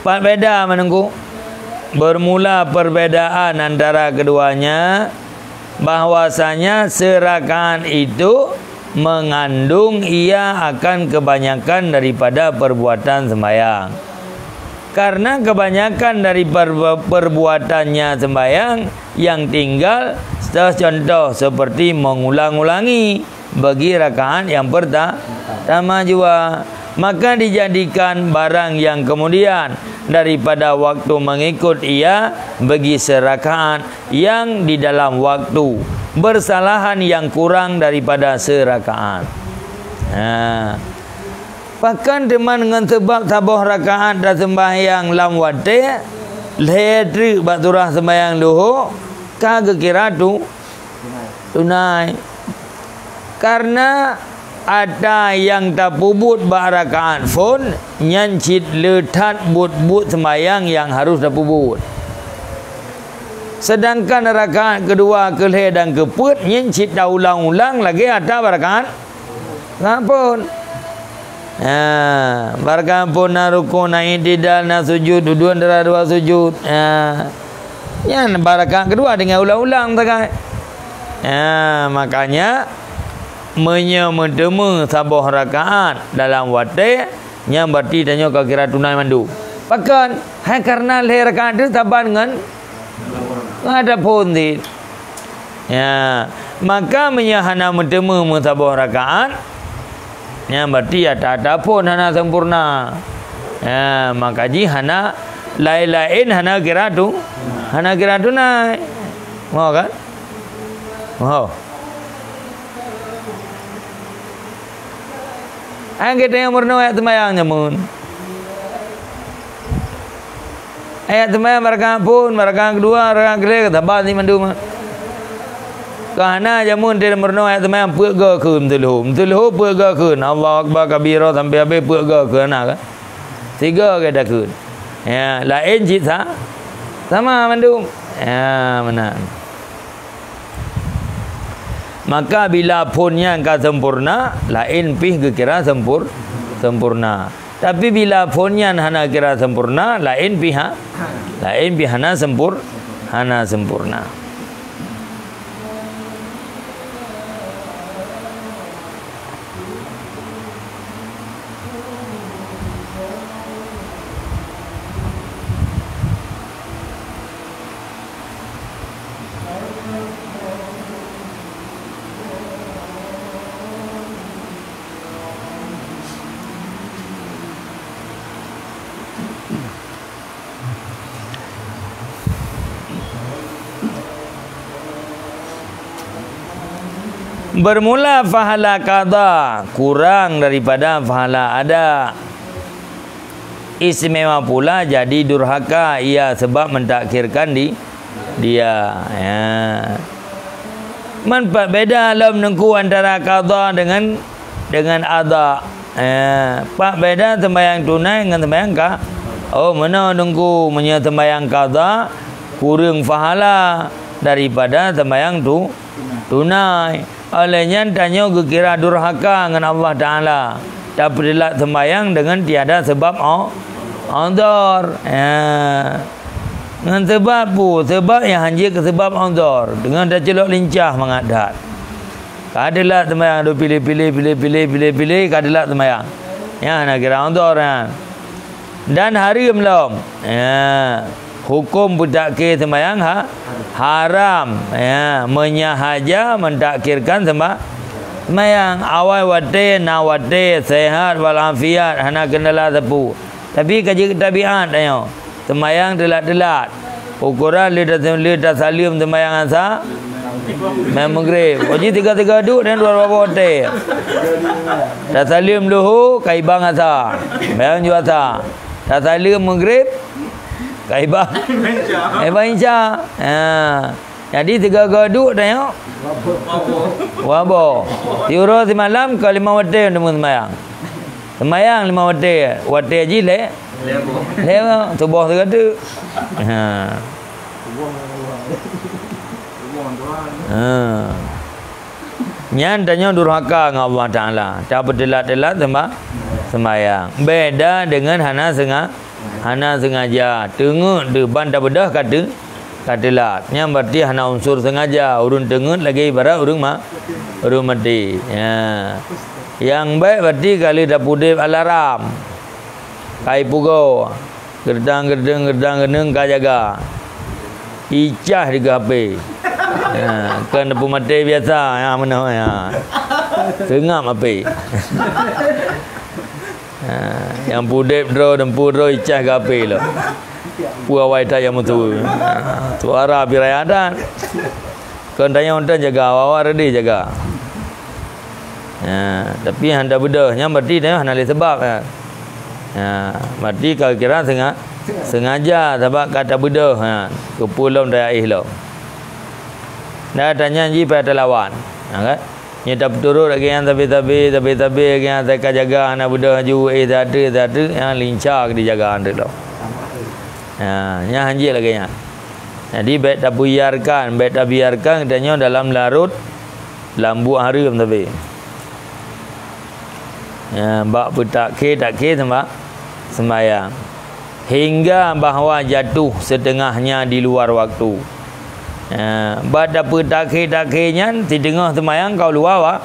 Pat beda meununggu? Bermula perbedaan antara keduanya, bahwasanya serakaat itu mengandung ia akan kebanyakan daripada perbuatan sembahyang. Karena kebanyakan dari perbu-, perbuatannya sembahyang yang tinggal, contoh seperti mengulang-ulangi bagi rakaat yang perta-, pertama jua, maka dijadikan barang yang kemudian daripada waktu mengikut ia bagi serakaat yang di dalam waktu bersalahan yang kurang daripada serakaat. Ha. Pakon teuma ngon sabab saboh rakaat taseumbahyang lam watée, lhée treuk bak surah seumbahyang luhô, ka geukira tu-, tunai. Karena ata nyang tapeubuet bak rakaat phon nyan cit le that buet-buet seumbahyang nyang harôh tapeubuet. Sedangkan rakaat keudua, keulhée dan keupeuet nyan cit taulang-ulang lagée ata bak rakaat, rakaat phon. Ha, bak rakaat phon na rukuk, na i'tidal, na sujud, dudoe antara dua sujud. Ha. Nyan bak rakaat keudua tinggai ulang-ulang sagai. Ha, makanya meunyoe meuteumé saboh rakaat dalam watée, nyan berarti tanyoe ka kira tunai mandum. Pakon? Hai karena lhée rakaat tu saban ngon, ngon ata phon cit. Ya, maka meunyoe hana meuteumé meusaboh rakaat, nyan berarti ata-ata phon hana sempurna. Ya, maka jih hana, laén-laén hana kira tu-, hana kira tunai. Mo kan? Mo. Hai geutanyoe meurunoe ayat seumbahyang jameun. Ayat seumbahyang bak rakaat phon, bak rakaat keudua, rakaat keulhée, saban cit mandum. Ka hana jameun teurimeurunoe ayat seumbahyang peuet goe kheun meuteuleuho. Meuteuleuho peuet goe kheun. Allahu Akbar kabira sampoe habéh peuet goe kheun, hana kan? Sigoe gata kheun. Ya, laén cit sa-, sama mandum. Ya, meunan. Maka bila phon nyan ka sempurna, laén pih geukira sempur-, sempurna. Tapi bila phon nyan hana kira sempurna, laén pih ha-, laén pih hana sempur-, hana sempurna. Bermula pahala qadha kurang daripada pahala ada. Istimewa pula jadi durhaka ia sebab mentakhirkan di, dia. Ya. Man pat beda lom Teungku antara qadha dengan, dengan adha. Ya. Pat beda sembahyang tunai dengan sembahyang ka. Oh, meunoe Teungku, meunyoe sembahyang qadha kureueng pahala daripada sembahyang tu, tunai. Oleh nyan tanyoe geukira durhaka ngon Allah Taala. Tapeuteulat sembahyang deungon tiada sebab o-, udhur. Ya. Ngon sebab peue? Sebab nyang hanjeuet keu sebab udhur. Deungon taculok lincah mangat that. Ka teulat sembahyang, aduh, piléh-piléh, piléh-piléh, piléh-piléh, ka teulat sembahyang. Nyan hana kira udhur nyan. Dan hareuem lom. Ya. Huköm peutakhé sembahyang ha-, haram. Ya, meunyahaja mentakhirkan semba-, sembahyang. Awai watée na watée, sehat walafiat, hana keundala sapeue. Tapi ka jeuet tabiat tanyoe. Sembahyang teulat-teulat. Ukoran lheueh ta-, lheueh tasaleuem sembahyang asa, meugreb. Uji tiga-tiga duek dan dua boh watée. Tasaleuem luhô, ka ibang asa. Sembahyang ju asa. Tasaleuem meugreb, ka ibang, ka ibang isya. Ha. Jadi, sigoe-goe duek tanyoe waboh. Siuroe simalam ka limong watée teuma sembahyang. Sembahyang limong watée, watée jih lhée, lhée boh, tuboh sigoe teuk. Ha. Ha. Nyan tanyoe durhaka ngon Allah Taala. Tapeuteulat-teulat semba-, sembahyang. Beda deungon hana senga-, hana sengaja. Teungeut teuh ban tabeudôh ka teu-, ka teulat. Nyan berarti hana unsur sengaja. Ureuëng teungeut lagée ibarat ureuëng ma-, ureuëng maté. Ya. Nyang bék berarti ka lheueh tapeuudeb alarm. Ka ipugoe. Geurdang-geurdeueng, geurdang-geurdeueng ka jaga. Icah di HP. Ya, kon peumaté biasa, ya, meunoe, ya. Seungab HP. Ya, nyang peuudeb droe, dumpeue droe, icah di HP lom. Peue awai that nyang meuteue. Ya, suara birai adat. Kon tanyoe-tanyoe jaga, awak-awak reudeh jaga. Ha, tapi hana beudôh, nyan berarti tanyoe hana lé seubab, ha. Ha, berarti ka kira senga-, sengaja sabab ka tabeudôh, ha, keupeue lom tayaéh lom. Nah, tanyan jih payah talawan, ha, kan? Nyoe tapeuturot lagée nyan sabe-sabe, sabe-sabe lagée nyan, asai ka jaga hana beudôh laju, éh, satu, satu, nyan lincah ka dijaga aneuëk lom. Ha, nyan hanjeuet lagée nyan. Jadi, bék tabiarkan, bék tabiarkan geutanyoe dalam larot lam buet hareuem sabe. Ya, bak peutakhe-takhe semba-, sembahyang. Hingga bahwa jatuh setengahnya di luar waktu. Ya, bak tapeutakhe-takhe nyan, siteungoh sembahyang ka u luwa wa-,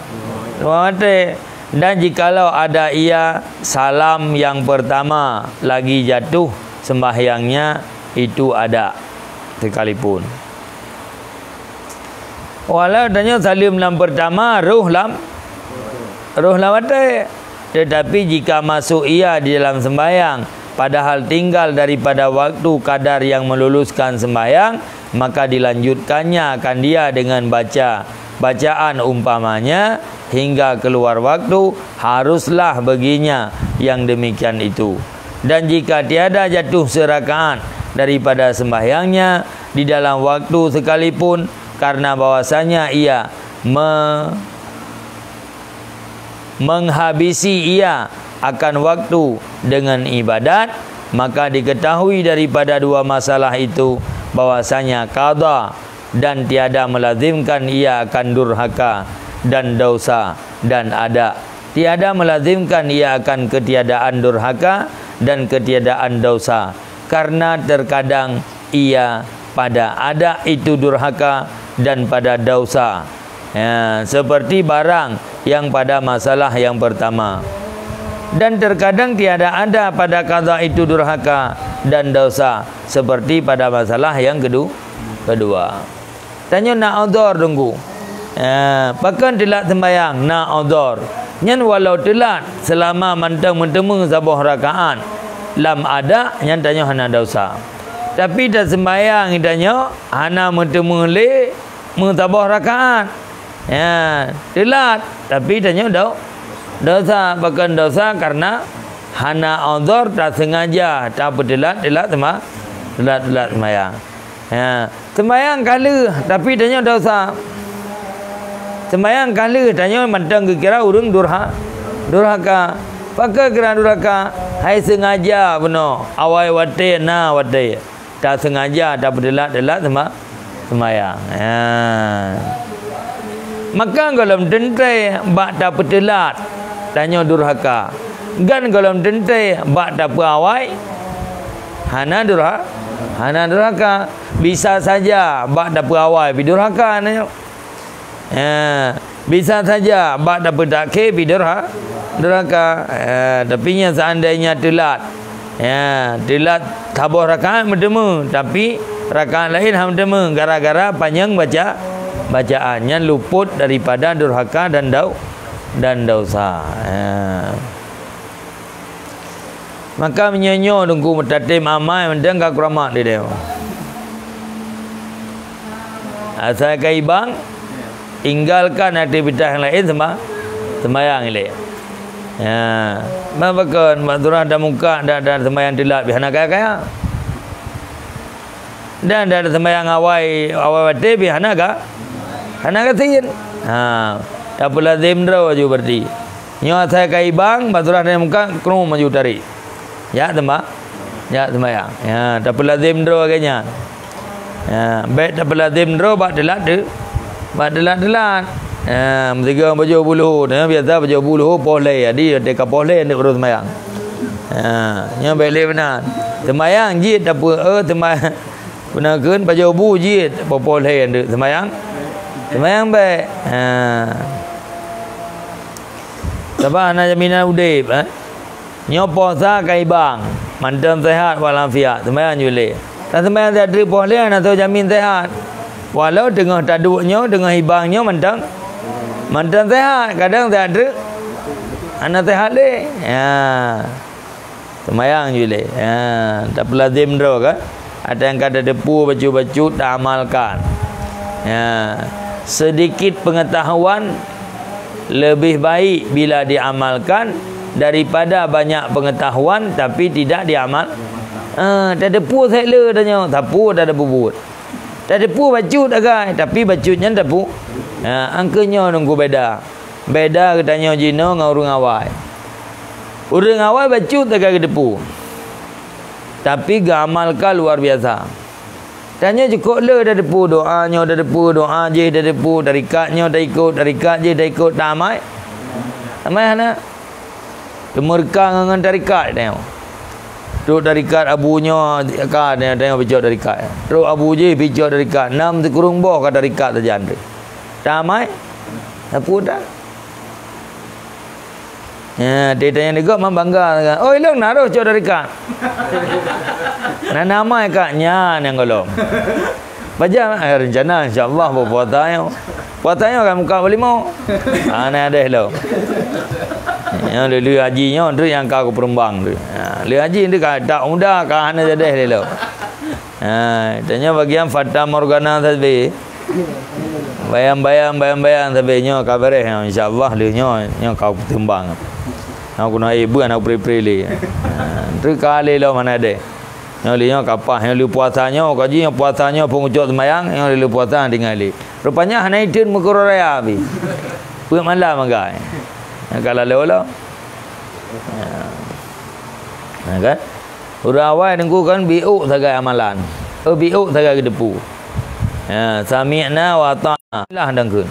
luwa watée. Dan jikalau ada ia salam yang pertama lagi jatuh sembahyangnya, itu ada sekalipun. Walau tanyoe saleuem lam pertama, roh lam, roh lam watée. Tetapi jika masuk ia di dalam sembahyang, padahal tinggal daripada waktu kadar yang meluluskan sembahyang, maka dilanjutkannya akan dia dengan baca bacaan umpamanya hingga keluar waktu, haruslah baginya yang demikian itu. Dan jika tiada jatuh serakaat daripada sembahyangnya di dalam waktu sekalipun, karena bahwasanya ia me-, menghabisi ia akan waktu dengan ibadat, maka diketahui daripada dua masalah itu bahwasanya qadha dan tiada melazimkan ia akan durhaka dan dosa dan ada. Tiada melazimkan ia akan ketiadaan durhaka dan ketiadaan dosa, karena terkadang ia pada ada itu durhaka dan pada dosa. Ya, seperti barang yang pada masalah yang pertama. Dan terkadang tiada ada pada qadha itu durhaka dan dosa, seperti pada masalah yang kedu-, kedua. Tanyoe na udhur teungku. Ya, pakon teulat sembahyang, na udhur. Nyan walau teulat selama mantong meuteumé saboh rakaat lam ada, nyan tanyoe hana dosa. Tapi tasembahyang tanyoe hana meuteumé lé meusaboh rakaat. Ya, teulat, tapi tanyoe do-, dosa. Pakon dosa? Karena hana uzur, tasengaja tapeuteulat-teulat sema-, teulat-teulat sembahyang. Ya, sembahyang ka lheueh, tapi tanyoe dosa. Sembahyang ka lheueh, tanyoe mantong geukira ureuëng durha-, durhaka. Pakon kira durhaka? Hai sengaja bunoe, awai watée na watée. Tasengaja tapeuteulat-teulat sema-, sembahyang. Ha. Maka gohlom teuntée bak tapeuteulat, tanyoe durhaka. Gan gohlom teuntée bak tapeuawai, hana durha-, hana durhaka. Bisa saja bak tapeuawai pih durhaka tanyoe. Ya, bisa saja bak dapeuet takhé pih durha-, durhaka. Ya, tapi nyan seandainya teulat. Ya, teulat saboh rakaat meuteumé, tapi rakaat laén han meuteumé gara-gara panyang baca, bacaan. Nyan luput daripada durhaka dan dau-, dan dosa. Ya. Maka meunyoe nyoe Teungku meutatém amai mantong ka keuramat di deh. Asai ka ibang, tinggalkan aktivitas nyang laén sema-, sembahyang ilée. Ya, ma pakon mak surah dan muka dan, dan sembahyang teulat pih hana kaya-kaya. Dan, dan sembahyang awai, awai watée pih hana ka, hana gasien. Ha, tapeulazem droe ju berarti. Nyoe asai ka ibang, bak surah dan muka, krum maju tarék. Jak sembah-, jak sembahyang. Ya, tapeulazem droe lagée nyan. Ya, bék tapeulazem droe bak teulat teu-, bak teulat-teulat. Ya, meusigoe bajoe bu leuhô, nah, biasa bajoe bu leuhô poh lhée, jadi teuka poh lhée ndeuk ureuëng sembahyang. Ya, nyoe bék lé meunan. Sembahyang jeuet tapeue, eh, sembahyang. Peunakeun bajoe bu jeuet poh-poh lhée ndeuk sembahyang. Sembahyang bék. Ha. Sabab hana jaminan udeb, eh. Nyoe posa ka ibang, mantong sehat walafiat, sembahyang ju lé. Tan sembahyang siat treuk poh lhée hana soe jamin sehat. Walau teungoh taduek nyoe, teungoh ibang nyoe mantong, mantong sehat, kadang siat treuk hana sehat lé. Ya. Sembahyang ju lé. Ya, tapeulazem droe kan. Ada nyang ka tateupeue bacut-bacut, taamalkan. Ya, sedikit pengetahuan lebih baik bila diamalkan daripada banyak pengetahuan tapi tidak diamal. Ah, tateupeue sek le tanyoe, sapeue tateupeue buet. Tateupeue bacut agak, tapi bacut nyan tapu-, ha, angkeuh nyoe nunggu beda. Beda geutanyoe jinoe ngon ureuëng awai. Ureuëng awai bacut taga geuteupeue, tapi geuamalkan luar biasa. Tanyoe cukôp le tateupeue doa nyoe, tateupeue doa jih, tateupeue tarikat nyoe taikot, tarikat jih taikot, tamai. Tamai hana. Teumeureuka ngon, ngon tarikat tanyoe. Trok tarikat abu nyoe ka tanyoe, tanyoe picok tarikat. Trok abu jih picok tarikat. Nam sikureueng boh ka tarikat sajan tu. Tamai? Sapeue tan? Ya, teuh tanyoe digop man bangga. Oh, ilong na roh cok tarikat. Na namai kak nyan nyang golom. Pajan, eh, rencana insya-Allah buka puasa nyoe. Puasa nyoe akan muka beulimo. Ha, na deh lo. Nyoe lé, lé haji nyoe tu nyang ka ku perumbang tu. Ha, lé haji tu ka tak muda ka hana jadeh lé lo. Ha, tanya bagian fata morgana sabe. Bayang-bayang, bayang-bayang sabe nyoe ka bereh nyoe, insya-Allah lé nyoe, nyoe ka ku timbang. Aku na ibu anak pre-pre lé. Ha, tu ka lé lo mana deh. Nyoe lé nyoe kapah, nyoe lé puasa nyoe, kaji nyoe puasa nyoe phon ucok seumayang, nyoe lé puasa tinggai lé. Rupanya hana iteun meukeurah raya pi. Peuet malam agak. Nyoe ka lalu lo. Ya. Nah, kan? Ureuëng awai teungku kan biuk sagai amalan. Oh, biuk sagai geuteupeue. Ya, sami'na wa ata'na. Lah dangkeun.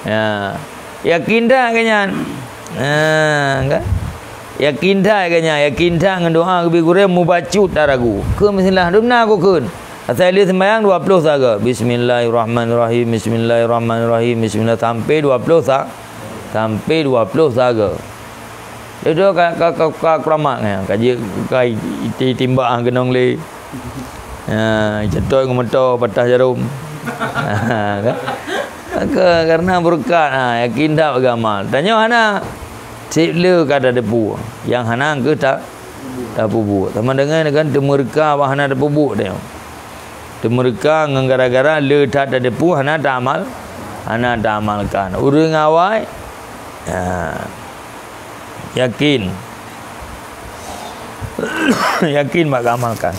Ya. Yakin that keu nyan? Ha, kan? Yakin that keu nyan, yakin that ngon doa geubi gurée mubacut tak ragu. Keu bismillah, dumna ku kheun. Asai lé sembahyang dua ploh saga. Bismillahirrahmanirrahim, bismillahirrahmanirrahim, bismillah sampai dua ploh sa-, sampai dua ploh saga. Itu ka, ka, ka, ka keramat kan. Ka jeuet ka iti-, timbak ah genong lé. Ha, ceutôt ngon moto patah jarum. Ha, kan? Maka karena berkat, ha, yakin that bagamal. Tanyoe hana. Seb le ka tateupeue. Nyang hana keu ta-, tapeubuet. Sama dengan, dengan teumeureuka bah hana tapeubuet tanyoe. Teumeureuka ngon gara-gara le that tateupeue hana taamal. Hana taamalkan. Ureuëng awai, ha, yakin. Yakin bak amalkan.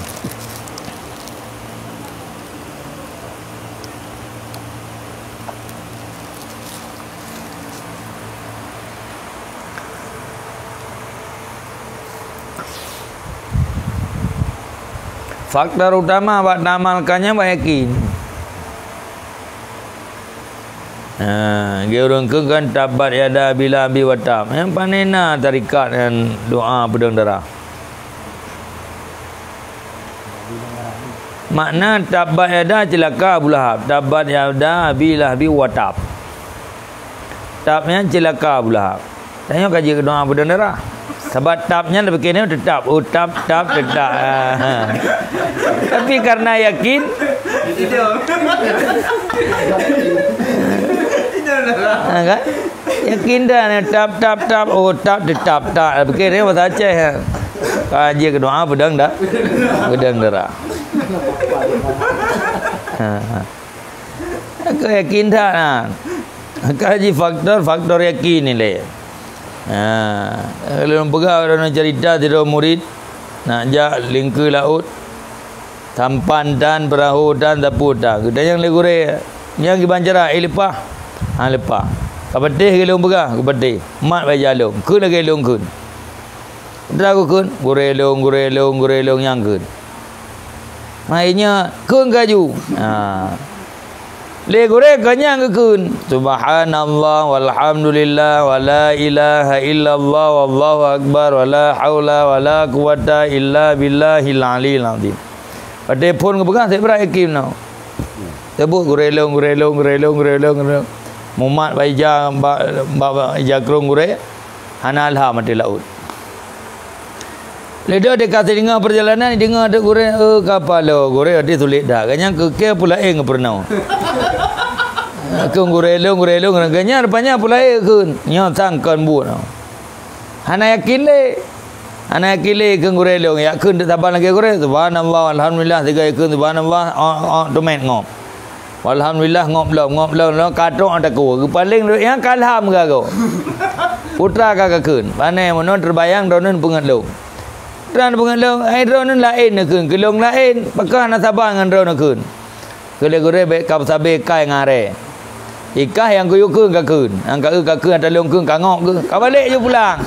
Faktor utama bak taamalkan nyan bak yakin. Ha, geu ureuëng keu kan tabbat yada Abi Lahab wa tab. Nyang pane na tarikat nyan doa peudong darah. Makna tabbat yada ceulaka Abu Lahab. Tabbat yada Abi Lahab wa tab. Tab nyan ceulaka Abu Lahab. Tanyoe ka jeuet doa peudong darah. Sabab tab nyan pike nyoe teutap. Oh, tab, tab, teutap. Ah. Tapi karena yakin, ha, kan? Yakin dah, tab, tab, tab. Oh, tab, teutap, tab. Pike nyoe bahasa Aceh, ha. Ka jeuet doa peudong da-, peudong darah. Ha, ha. Ka yakin that na. Ka ji faktor, faktor yakin ni le. Ha, lôn peugah droeneuh cerita sidroe murit, nak jak lingkeu laôt, sampan tan, peurahô tan, sapeue tan. Geutanyong lé gurée, "Nyan kiban cara, éh leupah?" "Ha, leupah." "Ka patéh lagée lôn peugah?" "Ka patéh." "Mat bak ija lôn." "Kheun lagée lôn kheun." Dra geukheun, gurée lôn, gurée lôn, gurée lôn nyang kheun. Hai nyan, kheun kaju. Ha. Lé gurée ka nyang geukheun, "Subhanallah, walhamdulillah, wala ilaha illallah, wallahu akbar, wala haula, wala quwwata illa billahil aliyil azim." Watée phon geupeugah, sibrat yakin nyoe. Teubeuet gurée lôn, gurée lôn, gurée lôn, gurée lôn, gurée lôn. Mumat bak ija, bak, bak, bak ija krueng gurée. Hana lham ateueh laôt. Lé dok di ka teungoh peurjalanan, deungoe teuk gurée, "Eh, kapal lo, gurée, até sulet that." Gobnyan keu kée peue laén geupeurunoe. Kheun gurée lôn, gurée lôn, gobnyan rupanya peue laén kheun. Nyoe sang kon buet. Hana yakin lé. Hana yakin lé kheun gurée lôn. Jak kheun teuk saban lagée gurée. Subhanallah, alhamdulillah, sigoe kheun subhanallah, oh, oh, teumét ngop. Alhamdulillah, ngop lom, ngop lom, lom, ka trok takue. Geupaléng duek nyan ka lham geuh. Putra ka geukheun. Pane meunoe teubayang droeneuh peungeut lôn. Teupeungeut lôn, ai droeneuh laén neukheun, keu lôn laén, pakon hana saban ngon droeneuh kheun. Keu lé gurée bék ka sabe kai ngon arée. Ikah nyang kuyue kheun ka kheun, nyang ka eu ka kheun ata lôn kheun ka ngok geuh. Ka balek ju pulang.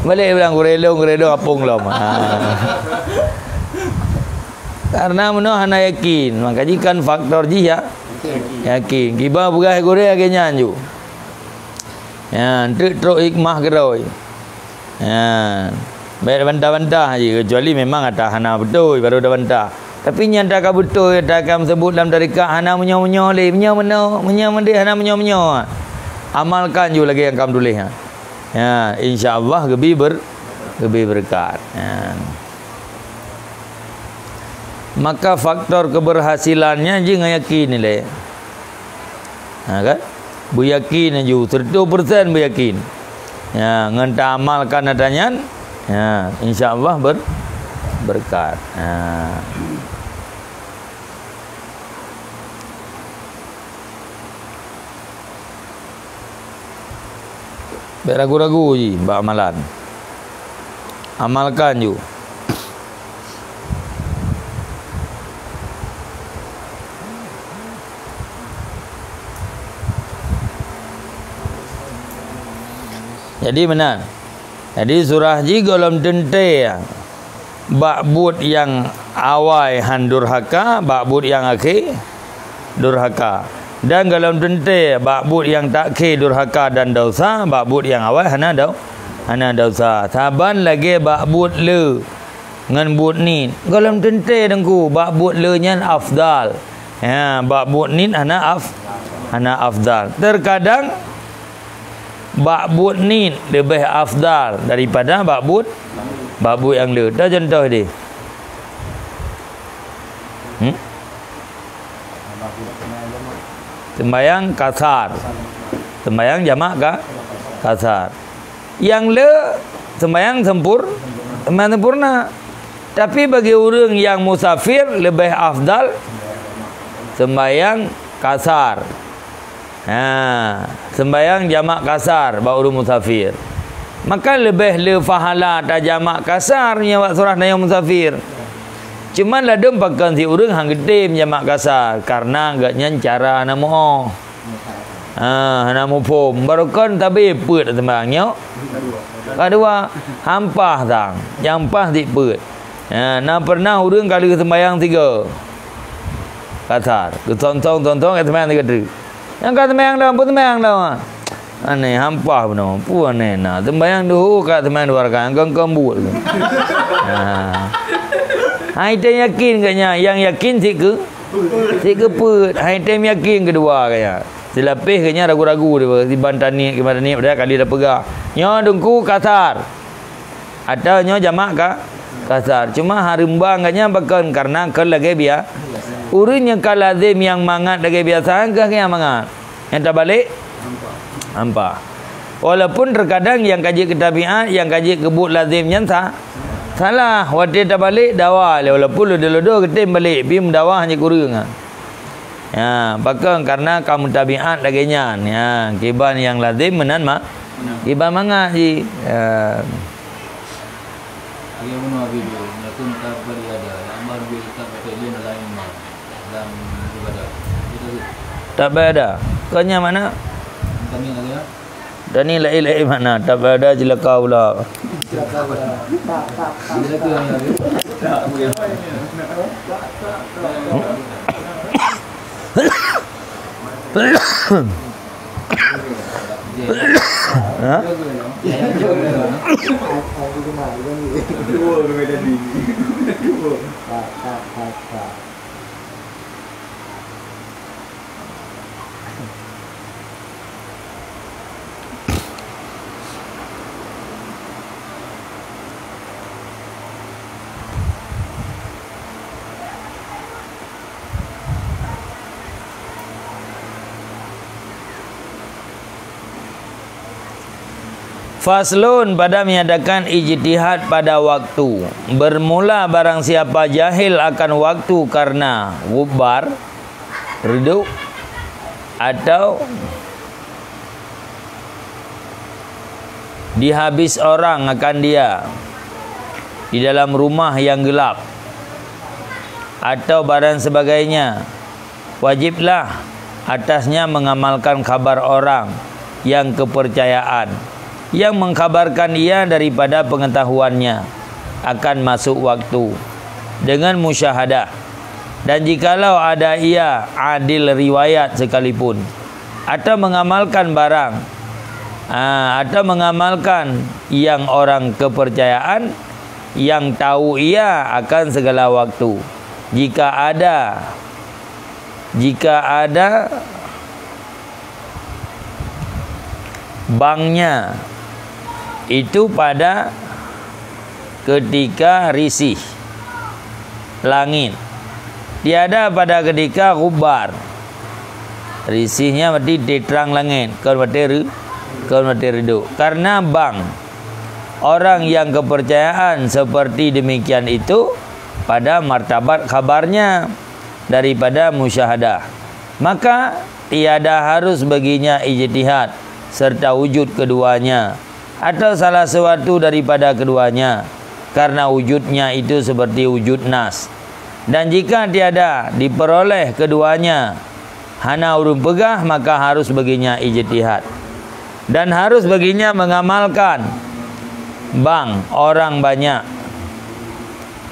Balek pulang gurée lôn, gurée lôn apong lom. Ha. Karena meunoe hana yakin, maka jih kan faktor jih ya. Yakin. Kiban peugah gurée lagée nyan ju. Ya, treuk trok hikmah keudroe. Ya. Bék bantah-bantah je, kecuali memang ata hana beutôi baru tabantah. Tapi nyang ata ka beutôi, ata ka meuseubut lam tarekat hana meunyoe-meunyoe lé, meunyoe meunoe, meunyoe meudeh hana meunyoe-meunyoe. Amalkan ju lagée nyang ka meutuléh nyan. Ya, insya Allah geubi ber-, geubi beureukat. Ya. Maka faktor keberhasilannya jih ngon yakin ilée. Ha, kan? Beuyakin laju, seratus persen beuyakin. Ya, ngon taamalkan ata nyan, ya, insya Allah ber-, beureukat. Ha. Bék ragu-ragu jih bak amalan. Amalkan ju. Jadi meunan. Jadi surah jih gohlom teuntée. Bak buet nyang awai han durhaka, bak buet nyang akhé durhaka. Dan gohlom teuntée bak buet nyang takhé durhaka dan desya, bak buet nyang awai hana do-, hana desya. Saban lagée bak buet le ngon buet niet. Gohlom teuntée Teungku, bak buet le nyan afdal. Ya, bak buet niet hana af-, hana afdal. Terkadang bak buet niet leubeh afdal daripada bak buet, bak buet nyang le. Dah contoh deh. Hmm? Sembahyang kasar. Sembahyang jamak ka-, kasar. Nyang le sembahyang sempur-, sembahyang sempurna. Tapi bagi ureuëng nyang musafir leubeh afdal sembahyang kasar. Ha, sembahyang jamak kasar bak ureuëng musafir. Maka leubeh le pahala tajamak kasar nyang bak surah tanyoe musafir. Cuma ladôm pakon si ureuëng han geutem jamak kasar, karena gobnyan cara hana muoh. Ha, hana muphom. Barokon tabe peuet sembahyang nyoe. Kadua, hampah sang. Nyang paih di peuet. Ha, na pernah ureuëng ka lheueh sembahyang tiga. Kasar. Geutontong-tontong ka sembahyang tiga teuk. Nyang ka sembahyang dah, pun sembahyang dah. Aneh, hampah beuna. Pun aneh na. Sembahyang duhur ka sembahyang dua rakaat. Kong-kong buet. Ha. Hai teu yakin gobnyan. Nyang yakin sikeue Sikeue peuet, hai tem yakin keudua gaya. Silapeh gobnyan ragu-ragu dia, si ban taniet, si ban taniet, padahai kali dah peugah. Nyoe Teungku kasar. Atau nyoe jamak ka? Kasar. Cuma hareumbang gobnyan pakon, karena kon lagée bia-, ureuëng nyang ka lazem nyang mangat lagée biasa, keu nyang mangat. Nyang tabalek? Hampa. Walaupun terkadang nyang ka jeuet keu tabiat, nyang ka jeuet keu buet lazem nyan sa-, salah. Watée tabalek, dawa lé. Walaupun lodo-lodo geutem balek, pih meudawa hana kureueng. Ya, pakon? Karena ka meutabiat lagée nyan. Ya, kiban nyang lazem meunan ma-, kiban mangat jih. Ya. Lagée bunoe video, nyoe kheun ka beribadah, lam ban geuyue ikat batai lôn dalam iman, dalam ibadah. Betul tak? Tak beribadah. Kon nyan makna? Tani lagée nyan. Tani laén-laén makna. Tak beribadah, cilaka pula. Cilaka pula. Cilaka yang lagée. Ha? Faslun, pada menyatakan ijtihad pada waktu. Bermula barang siapa jahil akan waktu karena ghubbar, redup, atau dihabis orang akan dia di dalam rumah yang gelap, atau barang sebagainya, wajiblah atasnya mengamalkan khabar orang yang kepercayaan, yang mengkhabarkan ia daripada pengetahuannya akan masuk waktu, dengan musyahadah. Dan jikalau ada ia adil riwayat sekalipun, atau mengamalkan barang, ah, atau mengamalkan yang orang kepercayaan, yang tahu ia akan segala waktu. Jika ada, jika ada banknya, itu pada ketika risih langit. Tiada pada ketika ghubbar. Risihnya berarti terang langit, kon watée re-, kon watée redup. Karena bank orang yang kepercayaan seperti demikian itu pada martabat khabarnya daripada musyahadah, maka tiada harus baginya ijtihad serta wujud keduanya, atau salah seuatu daripada keduanya, karena wujudnya itu seperti wujud nas. Dan jika tiada diperoleh keduanya, hana ureuëng peugah, maka harus baginya ijtihad. Dan harus baginya mengamalkan bank orang banyak,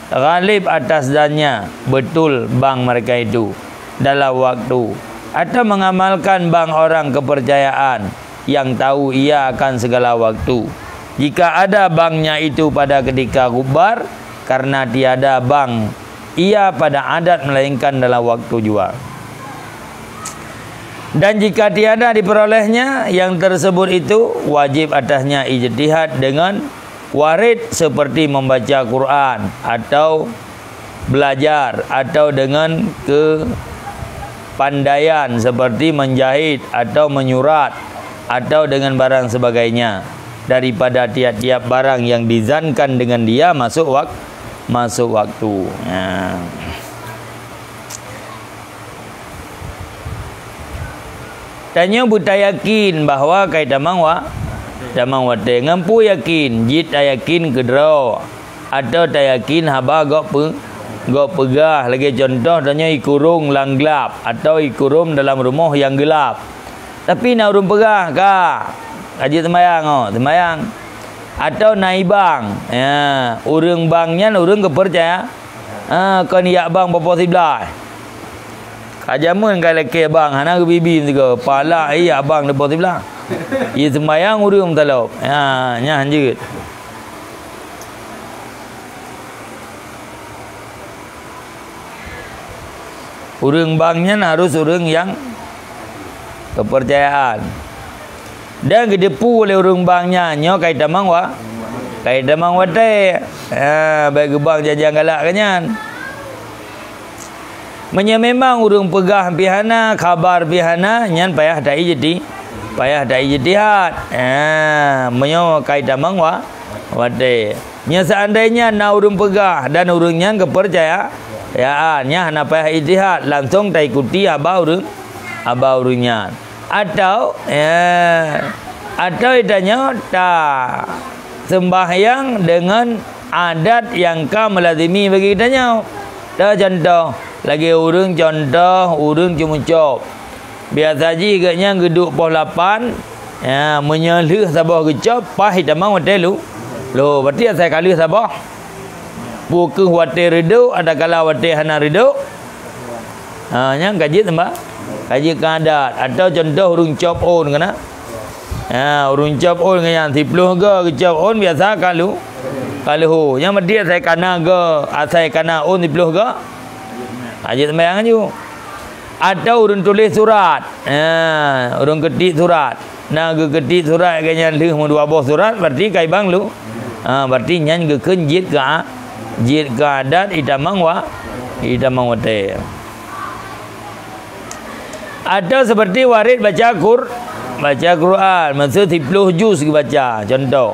ghalib atas dannya, betul bank mereka itu dalam waktu, atau mengamalkan bank orang kepercayaan yang tahu ia akan segala waktu. Jika ada banknya itu pada ketika ghubbar, karena tiada bank ia pada adat melainkan dalam waktu jua. Dan jika tiada diperolehnya yang tersebut itu, wajib atasnya ijtihad dengan warid seperti membaca Quran atau belajar, atau dengan kepandaian seperti menjahit atau menyurat, atau dengan barang sebagainya daripada tiap-tiap barang yang dizankan dengan dia masuk wak-, masuk waktu. Ha. Tanyoe beutayakin bahwa ka itamong wa-, tamong watée. Ngon peue yakin? Jeuet tayakin keudroe, atawa tayakin haba gob peu-, gob peugah. Lagée cuntoh, tanyoe ikurong lam glab, atawa ikurong dalam rumoh nyang geulab. Tapi na ureuëng peugah, "Ka, ka jeuet seumayang, oh, seumayang." Atawa na ibang. Ya, ureuëng bang nyan ureuëng geupeucaya. Ha, kon ijak bang poh-poh siblaih. Ka jameun ka lakée bang, hana geubi-bi sigoe, pala ijak bang di poh siblaih. Ie seumayang ureuëng meutalop. Ha, nyan jeuet. Ureuëng bang nyan harus ureuëng nyang keupeurcayaan. Dan geuteupeue lé ureuëng bang nyan nyoe ka itamong wa-, ka itamong watée. Ha, bék geubang janjang galak keu nyan. Meunyoe memang ureuëng peugah pih hana, khaba pih hana, nyan payah taijti-, payah taijtihad. Ha, meunyoe ka itamong wa-, watée. Nyoe seandainya na ureuëng peugah dan ureuëng nyan keupeurcaya-, ya, nyan hana payah ijtihad, langsong taikuti haba ureuëng, haba ureuëng nyan. Atau, ya, atau tanyoe taseumbahyang deungon adat nyang ka meulazimi bagi geutanyoe. Teucontoh, lagée ureuëng, contoh, ureuëng ceumeucop. Biasa jih geuhnyan geuduek poh lapan, ya, meunyoe lheueh saboh geucop, paih itamong watée lu-, luho, berarti asai ka lheueh saboh. Peu kheueh watée reudok, adakala watée hana reudok? Ha, nyan ka jeuet seumbah-, ka jeuet keu adat. Atau contoh ureuëng cop ôn keunan. Ha, ureuëng cop ôn keunan, siploh goe geucop ôn biasa ka lu-, ka luho. Nyan berarti asai ka na goe, asai ka na ôn siploh goe? Ka jeuet seumayang aju. Atau ureuëng tuléh surat. Ha, ureuëng keutik surat. Na geukeutik surat geuhnyan lheueh meudua boh surat, berarti ka ibang lu-, ha, berarti nyan geukheun jeuet keu a-, jeuet keu adat itamong wa-, itamong watée. Atau seperti waréh baca Qur-, baca Quran, maksud siploh juz geubaca, contoh.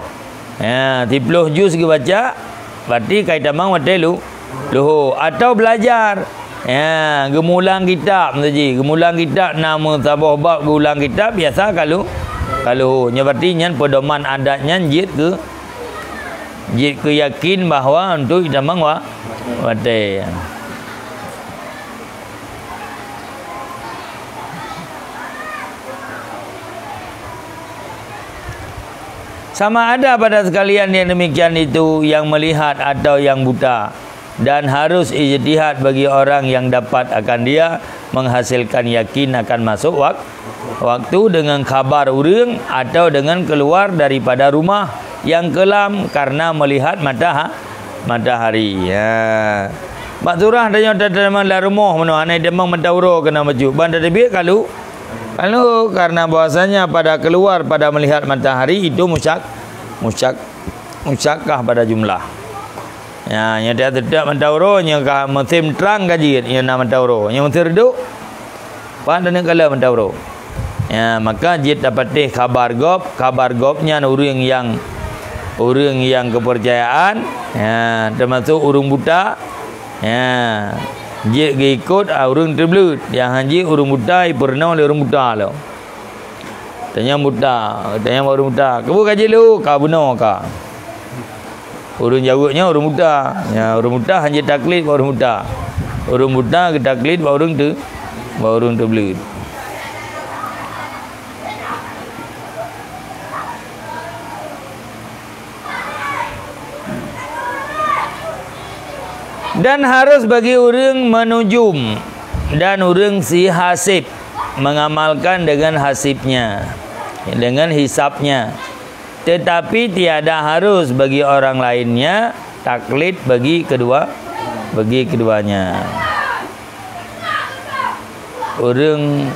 Ya, siploh juz geubaca, berarti ka itamong watée lu-, luho. Atau belajar. Ya, geumulang kitab, maksud jih. Geumulang kitab, na meusaboh bab geuulang kitab, biasa ka lu-, ka luho. Nyoe berarti nyan peudoman adat nyan jeuet keu, jeuet keu yakin bahwa untuk itamong wa-, watée. Sama ada pada sekalian yang demikian itu, yang melihat atau yang buta, dan harus ijtihad bagi orang yang dapat akan dia menghasilkan yakin akan masuk wak-, waktu dengan khaba ureuëng atau dengan keluar daripada rumah yang kelam karena melihat mataha-, matahari. Ya. Bak surah tanyoe tateumé lam rumoh meunoe, hana itamong mata uroe keunan bacut. Ban tateubiet ka lu-, ka luho, karena bahwasanya pada keluar pada melihat matahari itu musyak-, musyak-, musyakkah pada jumlah. Ya, nyoe dak teutap mata uroe, nyoe ka musim trang ka jeuet, nyoe na mata uroe. Nyoe musim reudok, Pat taneuk kalon mata uroe. Ya, maka jeuet tapatéh khaba gob, khaba gob nyan ureuëng nyang, ureuëng nyang keupeurcayaan, ya, teumasok ureuëng buta, ya, jeuet geuikot, ah, ureuëng teubleuet, nyang hana jeuet ureuëng buta, ipeurunoe lé ureuëng buta lom. Tanyong buta, tanyong bak ureuëng buta, "Keupeue ka jeuet lé?" "Ka bunoe ka." Ureuëng jaweueb nyan ureuëng buta. Ya, ureuëng buta hana jitaklid bak ureuëng buta. Ureuëng buta geutaklid bak ureuëng teu-, bak ureuëng teubleuet. Dan harus bagi ureuëng meunujum dan ureuëng si hasib mengamalkan dengan hasibnya, dengan hisabnya. Tetapi tiada harus bagi orang lainnya taklid bagi kedua, bagi keduanya. Ureuëng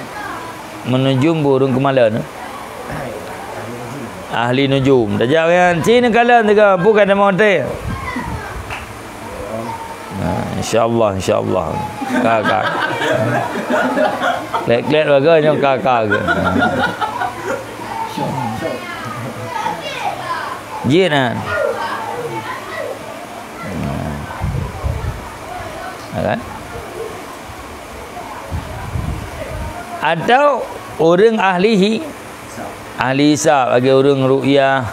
meunujum beu ureuëng keumalon. Ahli nujum. Tajak nyan, "Ci neukalon teuka, peue ka tamong watée?" Nah, insyaallah, insyaallah. Ka, ka. Klet-klet bagoe nyoe ka, ka ke. Jeuet nyan. Nah. Ya kan? Atau Ureuëng ahli hi-, ahli hisab, lagée ureuëng ruqyah,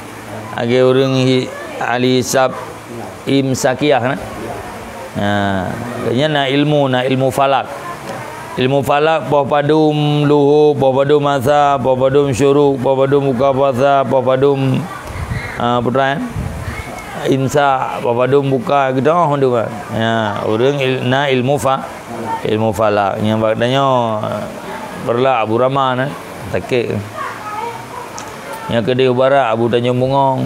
lagée ureuëng hi-, ahli hisab imsakiah, nah. Nah, nyan na ilmu, na ilmu falak. Ilmu falak, poh padum luho, poh padum asa, poh padum syuruk, poh padum buka puasa, poh padum, ah, peue teuma, imsak, poh padum buka, gitu, oh, tu kan. Ya, ureuëng il-, na ilmu fa-, ilmu falak. Nyang bak tanyoe, Peureulak Abu Rama, nah, sakét. Nyang keudeh u barat, Abu Tanjong Bungong.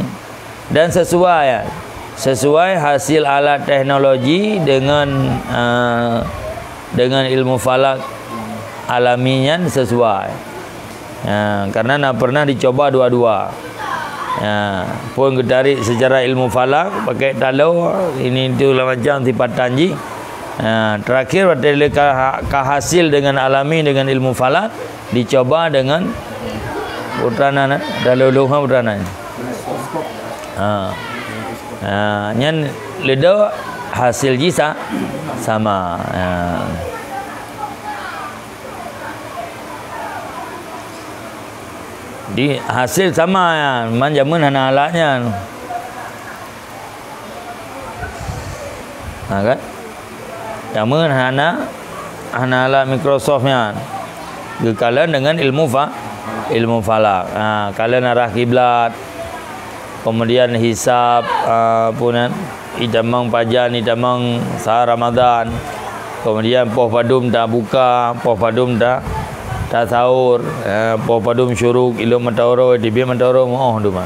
Dan sesuai, sesuai hasil alat teknologi dengan, eh, dengan ilmu falak alami nyan sesuai. Ya, karena na pernah dicoba dua-dua. Ya, pun geutarék secara ilmu falak, pakai taloe, ini itu segala macam sifatan jih. Ya, terakhir, watée lé ka, ka hasil dengan alami dengan ilmu falak, dicoba dengan putrana, na, taloe lôn ha putrana. Ha. Ha, nyan ledo hasil jih sa-, sama. Ha. Di hasil sama nyan, man jameun hana alat nyan. Ha, kan? Jameun hana, hana alat Microsoft nyan. Geukalon dengan ilmu fa-, ilmu falak. Ha, kalon arah kiblat. Kemudian hisab, ha, pun kan? Itamong pajan, itamong sa Ramadan. Kemudian poh padum tabuka, poh padum ta-, tasahur, ha, poh padum syuruk, ilop mata uroe, teubiet mata uroe, meu'oh duma.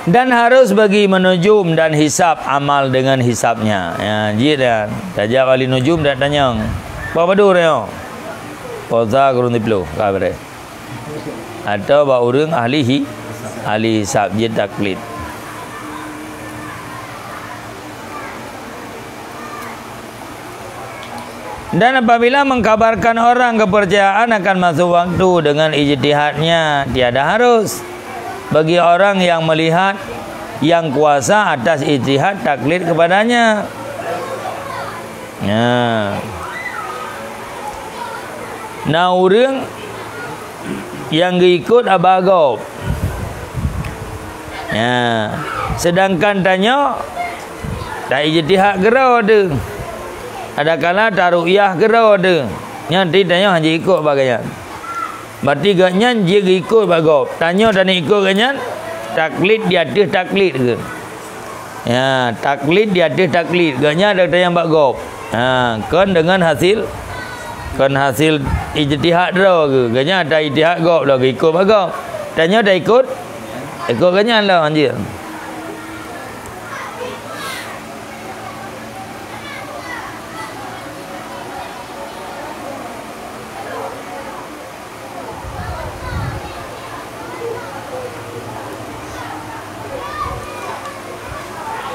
Dan harus bagi menujum dan hisab amal dengan hisabnya. Ya, jeuet dan tajak bali nujum dan tanyong. Apa badur nyoe? Poza kurung diploh, ka beureh. Atau bak ureuëng ahli hi-, ahli hisab jeuet taklid. Dan apabila mengkabarkan orang kepercayaan akan masuk waktu dengan ijtihadnya, tiada harus bagi orang yang melihat yang kuasa atas ijtihad taklid kepadanya. Nah. Na ureuëng nyang geuikot haba gob. Ya. Sedangkan tanyoe ta-ijtihad keudroe teuh. Adakala taruqyah keudroe teuh. Nyan ti tanyoe hana ikot bak gobnyan. Berarti gobnyan jeuet geuikot bak gob. Tanyoe taneuk ikot gobnyan, taklid di ateueh taklid keuh. Ya, taklid di ateueh taklid. Gobnyan ada nyang bak gob. Ha, kon deungon hasil, kon hasil ijtihad droe geuh. Gobnyan ada ijtihad gob lom geuikot bak gob. Tanyoe taikot, ikot gobnyan lom hanjeuet.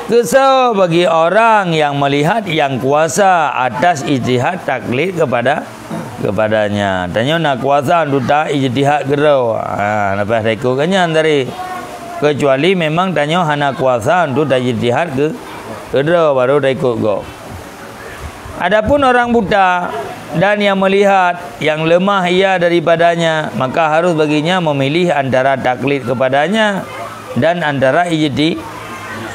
Keusoe bagi orang yang melihat yang kuasa atas ijtihad taklid kepada, kepadanya. Tanyoe na kuasa untuk ta-ijtihad keudroe. Ha, lepas taikot gobnyan tadi. Kecuali memang tanyoe hana kuasa untuk ta-ijtihad keu-, keudroe, baru taikot gob. Adapun orang buta dan yang melihat yang lemah ia daripadanya, maka harus baginya memilih antara taklid kepadanya dan antara ijti-,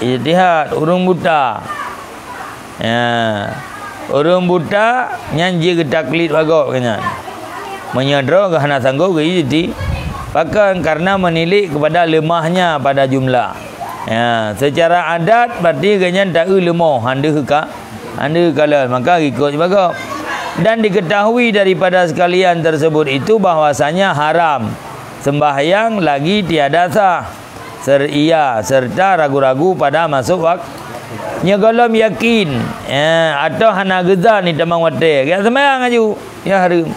ijtihad. Ureuëng buta. Ya. Ureuëng buta nyan jeuet geutaklid bak gob nyan. Meunyoe droe geuh hana sanggob geuijti-, pakon? Karena menilik kepada lemahnya pada jumlah. Ya, secara adat berarti gobnyan ta-eu leumo, han deuh ka, han deuh kalon, maka ikot bak gob. Dan diketahui daripada sekalian tersebut itu bahwasanya haram sembahyang lagi tiada sah, ser-, iya, serta ragu-ragu pada masuk wak-, nyoe gohlom yakin, ya, atau hana geuzan itamong watée, geujak sembahyang laju, ya hareuem.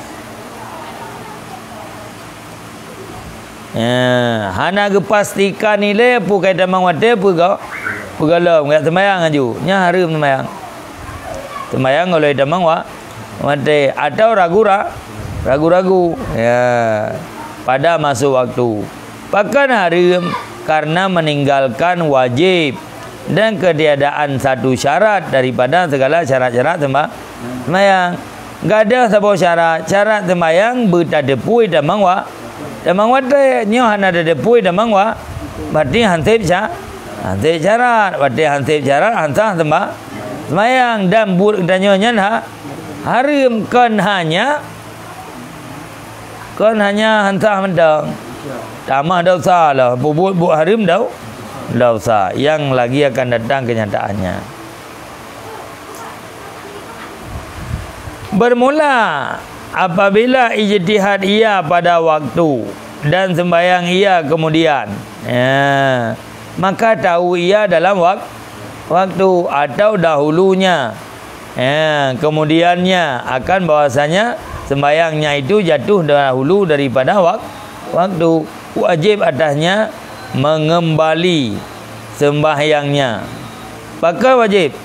Ya, hana geupastikan ilée peue ka itamong watée peue go-, peue gohlom, geujak sembahyang laju. Nyan hareuem sembahyang. Sembahyang gohlom itamong wa-, watée atau ragu ra-, ragu-ragu. Ya, pada masuk waktu. Pakon hareuem? Karena meninggalkan wajib. Dan ketiadaan satu syarat daripada segala syarat-syarat semba-, sembahyang. Gadôh saboh syarat, syarat sembahyang beutateupue tamong wa-, tamong watée. Nyoe hana tateupue tamong wa-, berarti hanseb sya-, hanseb syarat. Watée hanseb syarat, han sah semba-, sembahyang. Dan buet geutanyoe nyan ha-, hareuem, kon hanya Kon hanya han sah mantong. Tamah desya lah, peubuet buet hareuem dau-, desya. Nyang lagi akan datang kenyataannya. Bermula apabila ijtihad ia pada waktu dan sembahyang ia kemudian, ya, maka tahu ia dalam wak-, waktu atau dahulunya. Ya, kemudiannya akan bahwasanya sembahyangnya itu jatuh dahulu daripada wak-, waktu. Wajib atasnya mengembali sembahyangnya. Pakon wajib?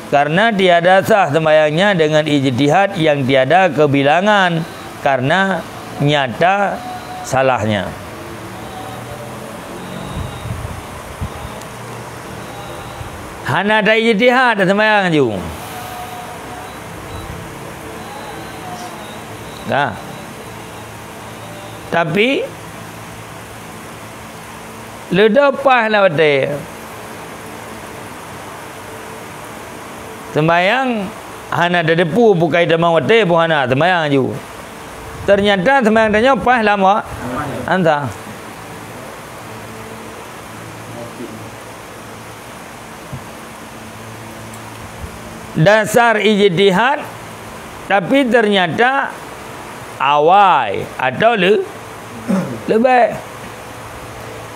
Karena tiada sah sembahyangnya dengan ijtihad yang tiada kebilangan, karena nyata salahnya. Hana ta-ijtihad, taseumbayang aju. Nah. Tapi, leudoh paih lam watée. Seumbayang hana tateupeue, bukai tamong watée pun hana, seumbayang aju. Teunyata seumbayang tanyoe paih lam wa-, han sah. Dasar ijtihad, tapi teunyata awai atau le-, leubeh.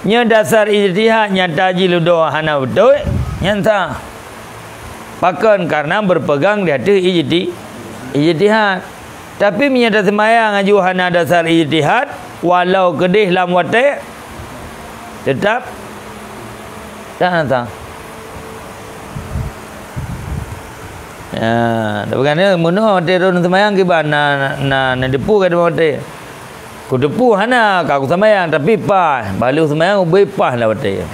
Nyoe dasar ijtihad nyata jih leudoh hana beutôi, nyan sah. Pakon? Karena berpegang di ateueh ijti-, ijtihad. Tapi meunyoe taseumbayang aju hana dasar ijtihad, walau keudeh lam watée, teutap tan sah. Ya, tapi kan meunoe watée droeneuh seumbayang kiban na, na, na, na depu ka deungon watée. Kuteupeue hana ka kuseumbayang, tapi paih. Bak lheueh seumbayang ubé paih lam watée.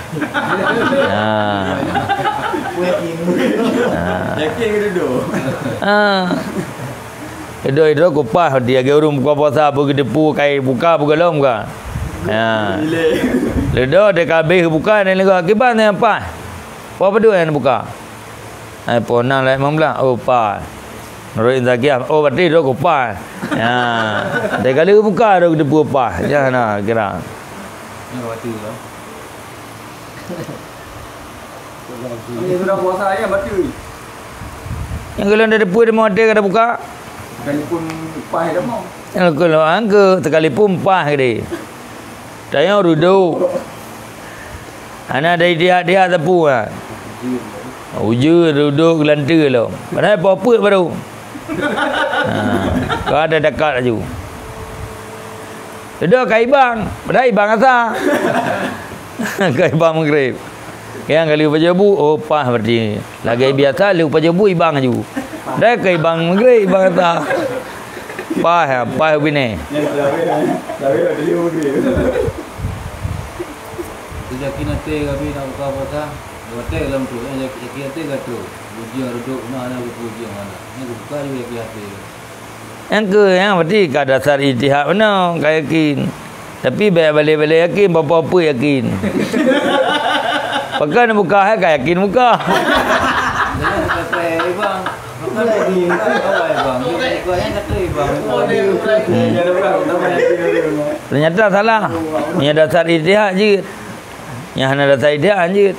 Ha. Ha. Yakin ke duduk? Ha. Idroe-idroe kupaih, di lagée ureuëng buka puasa, beugeuteupue kai buka, beugohlom ka. Ya. Leudoh deh ka habéh buka, dan leuga kiban nyang paih. Apa padum nyang buka? Ai, poh nam lewat limong blah, oh, paih. Nurut Intan Kiam, oh, berarti droe kupaih. Ya. Deh kali buka, droe geuteupeue paih. Jangan na kira. Nyoe waktu tu. Ini sudah puasa ya, berarti. Nyang golom tateupeue di moto ka tabuka. Sekalipun paih dah mau. Nyang golom angke sekalipun paih gede. Tayang ruduk. Hana ada dihat-dihat sapeue, ha. Ujeuen ruduk geulante lom. Padahai poh peuet baru. Ha, ka ada dekat laju. Dudoe ka ibang, padahai ibang asa. Ka ibang Maghrib. Nyang kali pajoh bu, oh, paih berarti. Lagée biasa, lheueh pajoh bu ibang aju. Dah ka ibang Maghrib, ibang asa. Paih, paih ubine. Teujakin até kami nak buka puasa. Watée lom tu, eh, jakin até ka tu. Ujian duduk na, na ujian mana. Ni buka juga jakin até. Nyang keu, nyang berarti ka dasar ijtihad beuna, ka yakin. Tapi bèk balek-balek yakin, bapak-bapak yakin. Pakon buka hai ka yakin buka. Jangan sampai, bang. Bukan lagi. Bukan, bang. Dia buka yang kata, bang. Ternyata salah. Nya dasar ijtihad jeuet. Nya hana dasar ijtihad jeuet.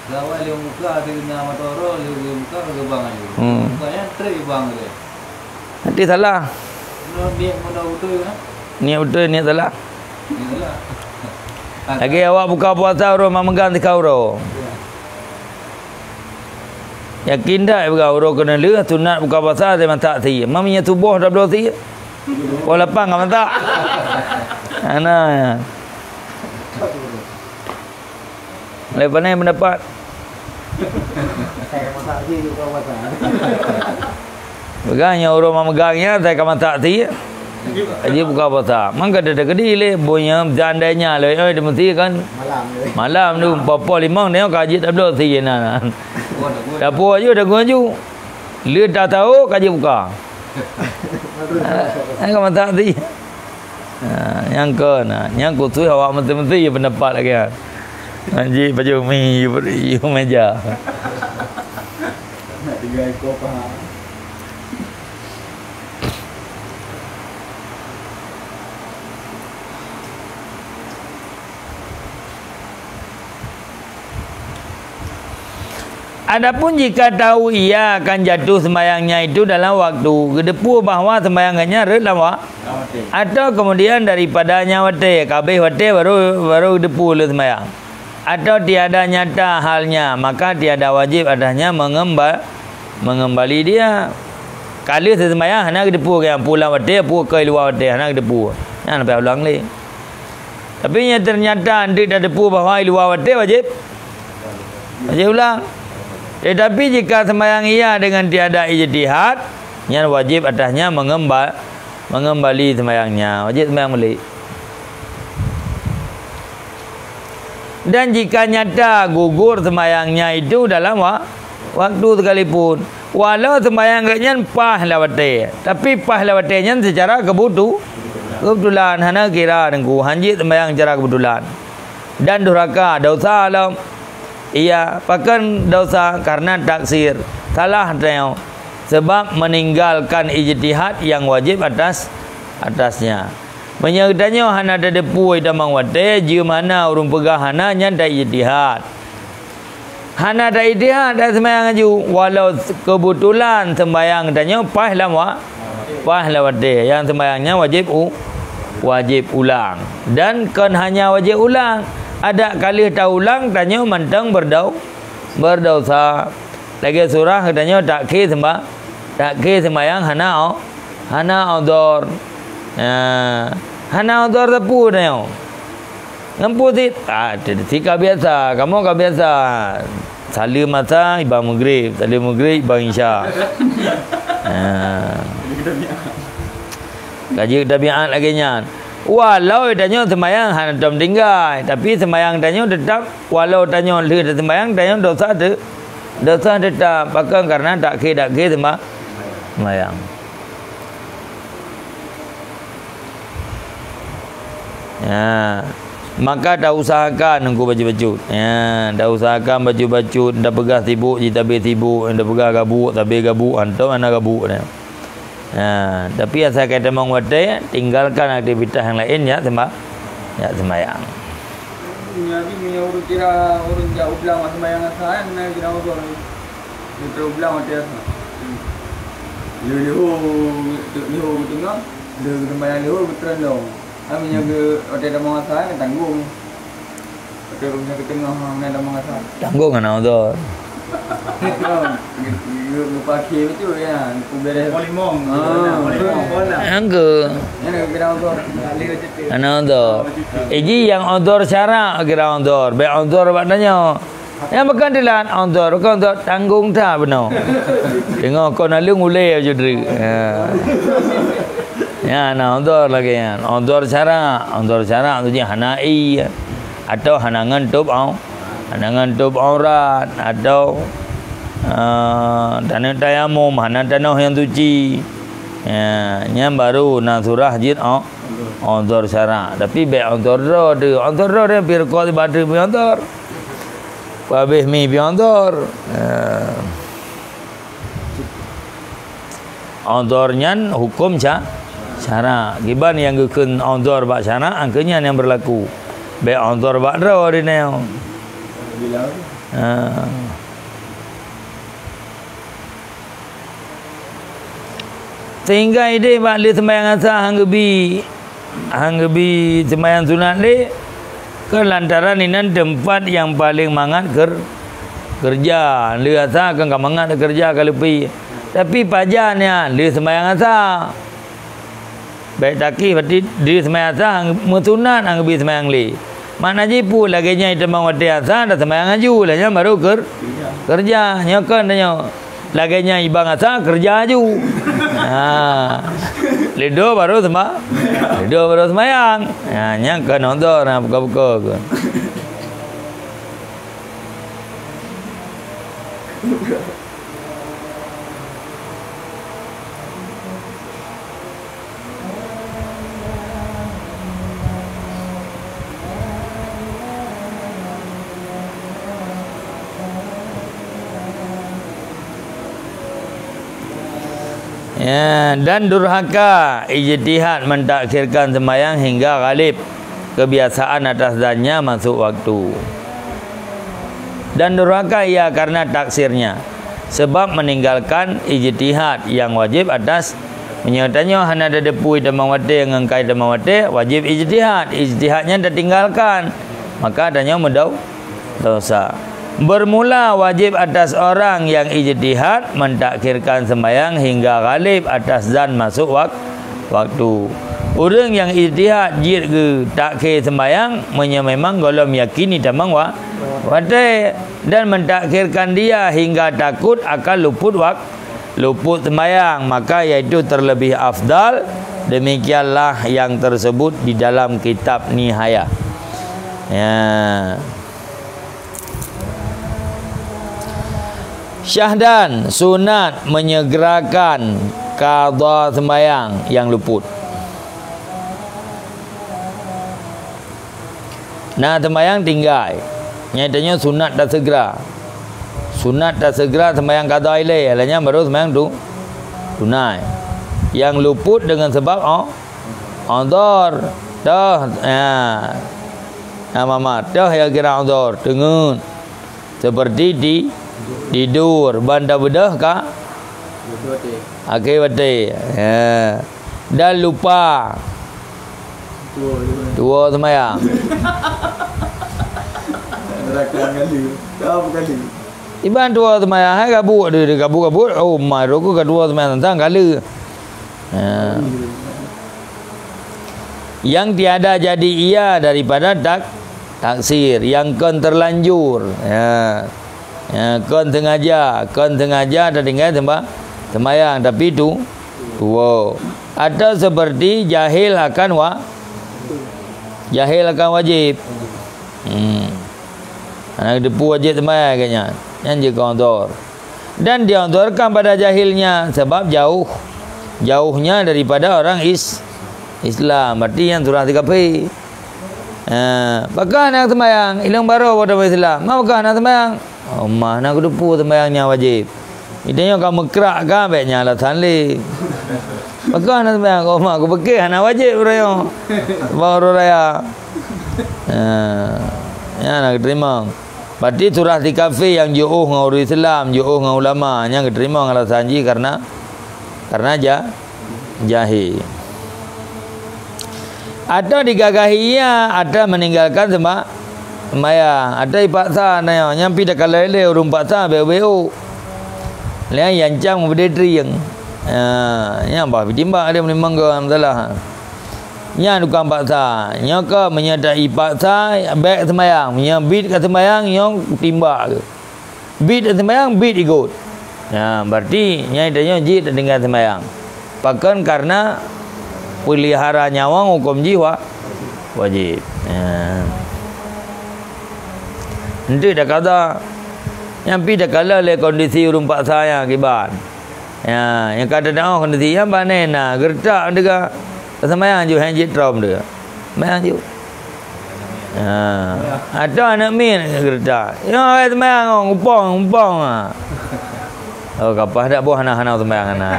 Awai lé muka, ati keunan mata uroe, lé muka ka geubang laju. Hmm. Muka nyan trép bang lé. Hati salah. Meunoe niet meunoe beutôi kan? Niet beutôi, niet salah. Niet salah. Lagèe awak buka puasa uroe mameugang sikau uroe. Ya. Yakin that peugah uroe keuneulheueh sunat buka puasa, saya masak sie. Mam nyan suboh tabloe sie. Pukul lapan ka masak. Ana. Lepas ni pendapat. Peugah nyoe ureueng memegang nyan, saya ka masak sie. Ka jeuet buka puasa. Mangka teukeudi lé, boh nyan seandainya lé, oi, di Mesir kan malam tu, poh limong nyoe ka jeuet tabloe si na. Dapur aju, dapur aju. Lé ta tahu ka jeuet buka. Ai ka masak si. Ha, nyang kon, ha, nyang khusus awak meusti-meusti pendapat lagèe nyan. Manjit baju mi, yu, yu meja. Nak tinggal ikut faham. Adapun jika tahu ia akan jatuh sembahyangnya itu dalam waktu, geuteupeue bahwa sembahyang geuhnyan rhot lam wa-, atau kemudian daripadanya watèe, ka abéh watèe baru, baru geuteupeue lé sembahyang, atau tiada nyata halnya, maka tiada wajib atasnya mengemba-, mengembali dia. Ka lheueh teuseumbahyang hana geuteupeue geuhnyan, peue lam watèe, peue ka i luwa watèe, hana geuteupeue. Nyan leubèh ulang lé. Tapi nyang ternyata anteuk tateupeue bahwa i luwa watèe, wajib, wajib ulang. Tetapi jika sembahyang ia dengan tiada ijtihad, nyan wajib atasnya mengemba-, mengembali sembahyangnya. Wajib sembahyang balik. Dan jika nyata gugur sembahyangnya itu dalam wa-, waktu sekalipun, walau sembahyang geuhnyan paih lam watèe, tapi paih lam watèe nyan secara kebutu-, kebetulan, hana kira Teungku, hanjeuet sembahyang secara kebetulan. Dan durhaka, dosa lom. Iya, pakon dosa? Karena taksir, salah tanyoe, sebab meninggalkan ijtihad yang wajib atas, atasnya. Meunyoe geutanyoe hana tateupeue tamong watèe, jeuem hana ureueng peugah hana, nyan ta-ijtihad. Hana ta-ijtihad, taseumayang laju, walau keubeutulan seumbayang tanyoe paih lam wa-, paih lam watèe, nyang seumbayang nyan wajéb u-, wajéb ulang. Dan kon hanya wajéb ulang, adak ka lheueh taulang tanyoe mantong beudau-, beudausa. Lagèe surah geutanyoe takhé seumba-, takhé seumbayang hana o-, hana udhur. Ha, hana udhur sapeue tanyoe. Ngon peue cit? Ah, cit ka biasa, kamoe ka biasa. Saleuem asa, iba meugrib, saleuem meugrib, iba isya. Ha. Ka jeuet tabiat lagèe nyan. Walau tanyoe seumbayang hana tom tinggai, tapi seumbayang tanyoe teutap, walau tanyoe lheueh taseumbayang, tanyoe dosa teu-, dosa teutap. Pakon? Karena takhé-takhé seumba-, seumbayang. Ya. Maka tausahakan Teungku bacut-bacut. Ya, tausahakan bacut-bacut, tapeugah sibuk, jitabe sibuk, tapeugah gabuk, tabe gabuk, hantom hana gabuk nyan. Ha, tapi asai ka tamong watèe, tinggalkan aktivitas nyang laén, jak seumba-, jak seumbayang. Jadi, meunyoe ureueng kira ureueng jak u blang seumbayang asa, na kira apa? Geutreun u blang watèe asa. Lheuh leuho, lheuho geuteungoh, lheuh geuteumbayang leuho geutreun lom. Kan meunyoe geu-, watèe tamong asa, kan tanggong. Watèe ureueng nyang geuteungoh, hana tamong asa. Tanggong hana udhur. Geu-, geu-, geupaké beutôi, ya. Geupeubèrèh. Polimong. Ah. Polimong. Nyang keu. Nyan kira udhur. Hana udhur. Iji nyang udhur syarak kira udhur. Bèk udhur bak tanyoe. Nyang bukan teulat, udhur, bukan udhur, tanggong that bunoe. Teungoh kon naleueng ulèe aju dreuek. Ya. Nyan na udhur lagèe nyan. Udhur syarak, udhur syarak tu jih hana ie, atau hana ngon tôb au-, hana ngon tôb aurat, atau, eh, taneuk tayamum hana tanoh nyang suci. Ya, nyan baru na surah jeuet au-, udhur syarak. Tapi bèk udhur droe teuh. Udhur droe teuh pih rukok sibat teuh pih udhur. Peuhabéh mi pih udhur. Ya. Udhur nyan huköm sya-, syarak. Kiban nyang geukheun udhur bak syarak, angkeu nyan nyang beurlaku. Bèk udhur bak droe teuh nyoe. Ha. Sehingga idéh bak lheueh seumbayang asa han geubi, han geubi seumbayang sunat lé, keu lantaran inan teumpat nyang paleng mangat keur-, keureuja. Lheueh asa keu ka mangat keureuja ka leupie. Tapi pajan nyan lheueh seumbayang asa. Bèk takhé, berarti di seumbayang asa meusunat han geubi seumbayang lé. Makna jih peue? Lagèe nyan itamong watèe asa, taseumbayang aju, lheueh nyan baru keur-, keureuja. Nyoe kon tanyoe. Lagèe nyan iban asa, keureuja aju. Ha. Lheuh duek baru sema-, lheuh duek baru seumayang. Ha, nyan kon udhur, ha, buka-buka ke. Ya, dan durhaka ijtihad mentakhirkan sembahyang hingga ghalib kebiasaan atas zannya masuk waktu. Dan durhaka ia karena taksirnya, sebab meninggalkan ijtihad yang wajib atas, meunyoe tanyoe hana tadeupui tamong watée ngon kai tamong watée, wajib ijtihad. Ijtihad nyan tatinggalkan, maka tanyoe meudau-, dosa. Bermula wajib atas orang yang ijtihad mentakhirkan sembahyang hingga ghalib atas zan masuk wak-, waktu. Ureuëng nyang ijtihad jeuet geutakhé sembahyang meunyoe memang gohlom yakini tamong wa-, watée, dan mentakhirkan dia hingga takut akan luput wak-, luput sembahyang, maka yaitu terlebih afdal. Demikianlah yang tersebut di dalam kitab Nihayah. Ya. Syahdan, sunat menyegerakan qadha sembahyang yang luput. Na sembahyang tinggai. Nyan tanyoe sunat taseugera. Sunat taseugera sembahyang qadha ilée, lheueh nyan baru sembahyang tu tunai. Yang luput dengan sebab o-, udhur. Toh, ya. Nama mah, toh ya kira udhur, teungeut. Seperti di, tidur, ban tabeudôh ka akhé watée. Ya. Dan lupa. Tuwo sembahyang. Iban tuwo sembahyang, hai gabuk dia, dia gabuk-gabuk, oh, ma, rokok ka tuwo sembahyang tantang kala. Ha. Yang tiada jadi ia daripada tak-, taksir, yang kon terlanjur. Ya. Ya, kon sengaja, kon sengaja tatinggai semba-, sembahyang, tapi tu, tuwo. Atau seperti jahil akan wa-, jahil akan wajib. Hmm. Hana geuteupeue wajéb teumé geuh nyan. Nyan jeuet keu udhur. Dan diudhurkan pada jahilnya, sebab jauh, jauhnya daripada orang is-, Islam. Berarti nyan surah si kafé. Ha, pakon hana seumayang? Ilong barô pada Islam. Ma pakon hana seumayang? Oh, ma hana geuteupeue seumayang nyan wajéb. Geutanyoe ka meukrak ka, bék nyan alasan lé. Pakon hana seumayang? Oh, ma, kupiké hana wajéb uroe nyoe. Bak uroe raya. Ha, nyan hana geuteurimong. Berarti surah si kafé nyang jiôh ngon ureuëng Islam, jiôh ngon ulama, nyan geuteurimong alasan jih karena, karena ja-, jahé. Atau digagahi ia atas meninggalkan semba-, sembahyang, atau dipaksa na nyoe, nyan pih takalon lé ureuëng paksa bék-bék. Lé nyang cang meubeude trieng. Ha, nyan bah pitimbak dia meunimong geuh masalah. Nyan tukang paksa. Nyoe ka meunyoe tak ipaksa bék sembahyang, meunyoe bit ka sembahyang nyoe timbak geuh. Bit sembahyang, bit ikot. Ya, berarti nyan tanyoe jeuet tatinggai sembahyang. Pakon? Karena peulihara nyawöng huköm jih wa-, wajéb. Ya. Enteuk dak kada, nyan pih takalon lé kondisi ureuëng paksa nyan kiban. Ya, nyang ka teudaoh kondisi nyan bak nyan na geuretak teuga. Sembahyang ju hán jitrom teuga. Sembahyang ju. Ha. Atau aneuk miet geureutak. Nyoe hai seumayang, oh, upong, upong, ha. Oh, kapah dak boh hana-hana seumayang hana.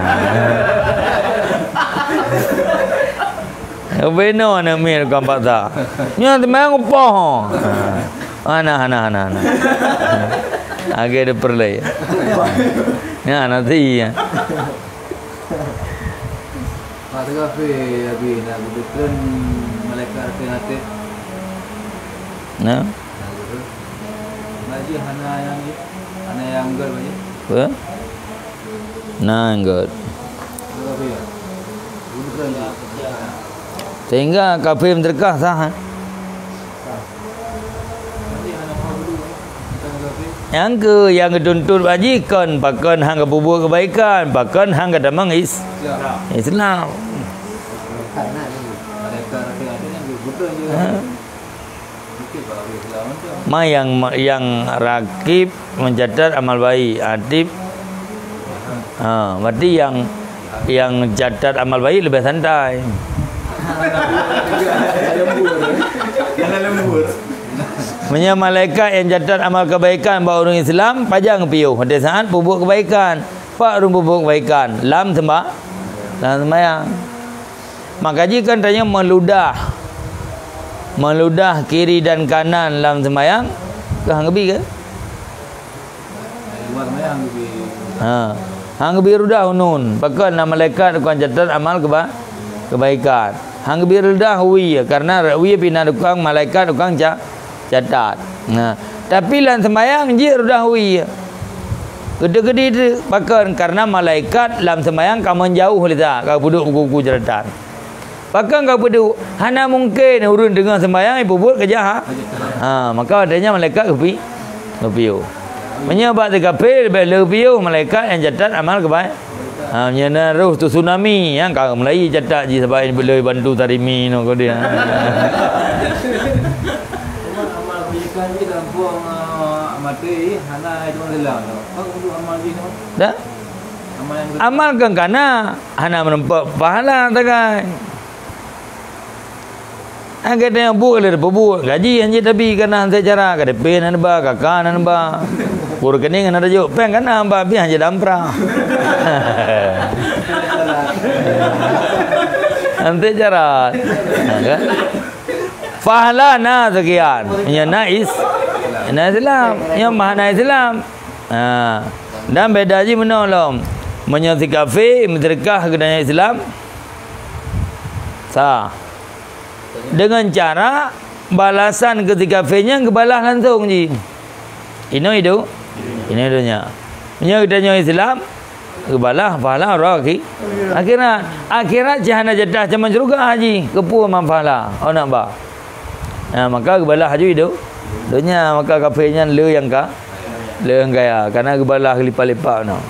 Ubenoe aneuk miet tukang paksa. Nyoe seumayang upong. Ha. Hana, hana, hana, hana. Agak ada perlai. Ya, nanti ya. Pak Tegafe Abi nak geubeuteun malaikat rakhé até. Nah. Nah, gitu. Baju hana yang, hana yang gol baju. Apa? Nah, yang gol. Tegafe ya. Geubeuteun. Sehingga kafé meuteurekah sah, eh? Nyang keu nyang geutuntut bak jih kon pakon hán geupeubuet keubaikan, pakon hán geutamong is-, Islam. Ma nyang, nyang rakib mencatat amal baik, atid. Ha, berarti nyang, nyang catat amal baik leubeh santai. Meunyoe malaikat nyang catat amal kebaikan bak ureuëng Islam, pajan geupiôh. Di saat peubuet kebaikan, bak ureuëng peubuet kebaikan lam semba-, lam sembahyang. Maka jih kan tanyoe meuludah, meuludah kiri dan kanan lam seumayang, keu han geubi ke? Ha. Han geubi rudah u nun. Pakon na malaikat tukang catat amal keba-, kebaikan. Han geubi rudah wie, karena wie pih na tukang malaikat tukang ca-, catat. Nah, tapi lam seumayang jih rudah wie. Geude-geude pakon, karena malaikat lam seumayang ka meujauh lé that, ka peuduek buku-buku catatan. Pakon ka peuduek, hana mungken ureuëng teungoh seumayang ipeubuet keujahat. Ha, maka watée nyan malaikat geupi-, geupiôh. Meunyoe bak si kafé leubeh le geupiôh malaikat nyang catat amal keubai. Ha, meunyoe na roh tu tsunami, nyang ka mulai catat jih sabab le bantu tarimi nyoe keu dia. Amal kebaikan jih dalam buang, ah, mati, hana itu dalam tu. Apa untuk amal jih tu? Dah? Amal yang Amal kan kana, hana meureumpok pahala sagai. Agak teunyang buet lé peubuet, gaji hana tabi kana hanté cara, K T P hana ba, K K hana ba. Kur keuning hana tajok, péng kana ba, biah hana damprah. Hanté cara. Ha, kan? Pahala na sekian. Meunyoe na is-, na Islam. Nyoe mah na Islam. Ha. Dan beda jih meunoe lom. Meunyoe si kafé meuseudeukah keu donya Islam, sah. Deungon cara balasan keu si kafé nyan geubalah langsong jih. Inoe idu-, inoe donya. Meunyoe geutanyoe Islam, geubalah pahala uroe akhi-, akhirat. Akhirat cit hana jatah cuma syeuruga haji, keupeue manfahala, oh nak ba. Nah, maka geubalah aju idu-, donya, maka kafé nyan le nyang ka, le nyang kaya, karena geubalah geulipat-lipat noh.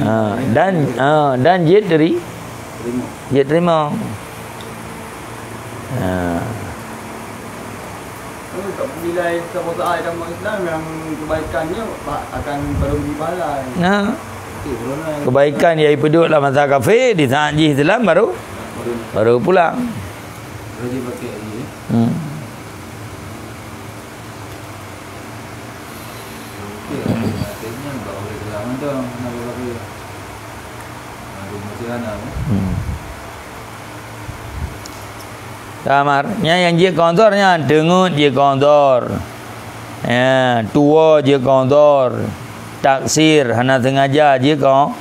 Ha, dan, ha, dan jeuet teri-, jeuet terima. Ha. Bila kita berdoa agama Islam yang kebaikannya ba-, akan baru beri pahala. Nah. Okey, corona. Kebaikan yang ipeuduek lam masa kafé, di saat jih Islam baru, baru pulang. Baru dipakai lagi, ya. Hmm. Okey, artinya bak ureuëng Islam tu, nak berlaku. Ada mesti ada, ya. Hmm. Tamar, nyan nyang jeuet keu udhur nyan, teungeut jeuet keu udhur. Ya, tuwoe jeuet keu udhur. Taksir, hana sengaja jeuet keu,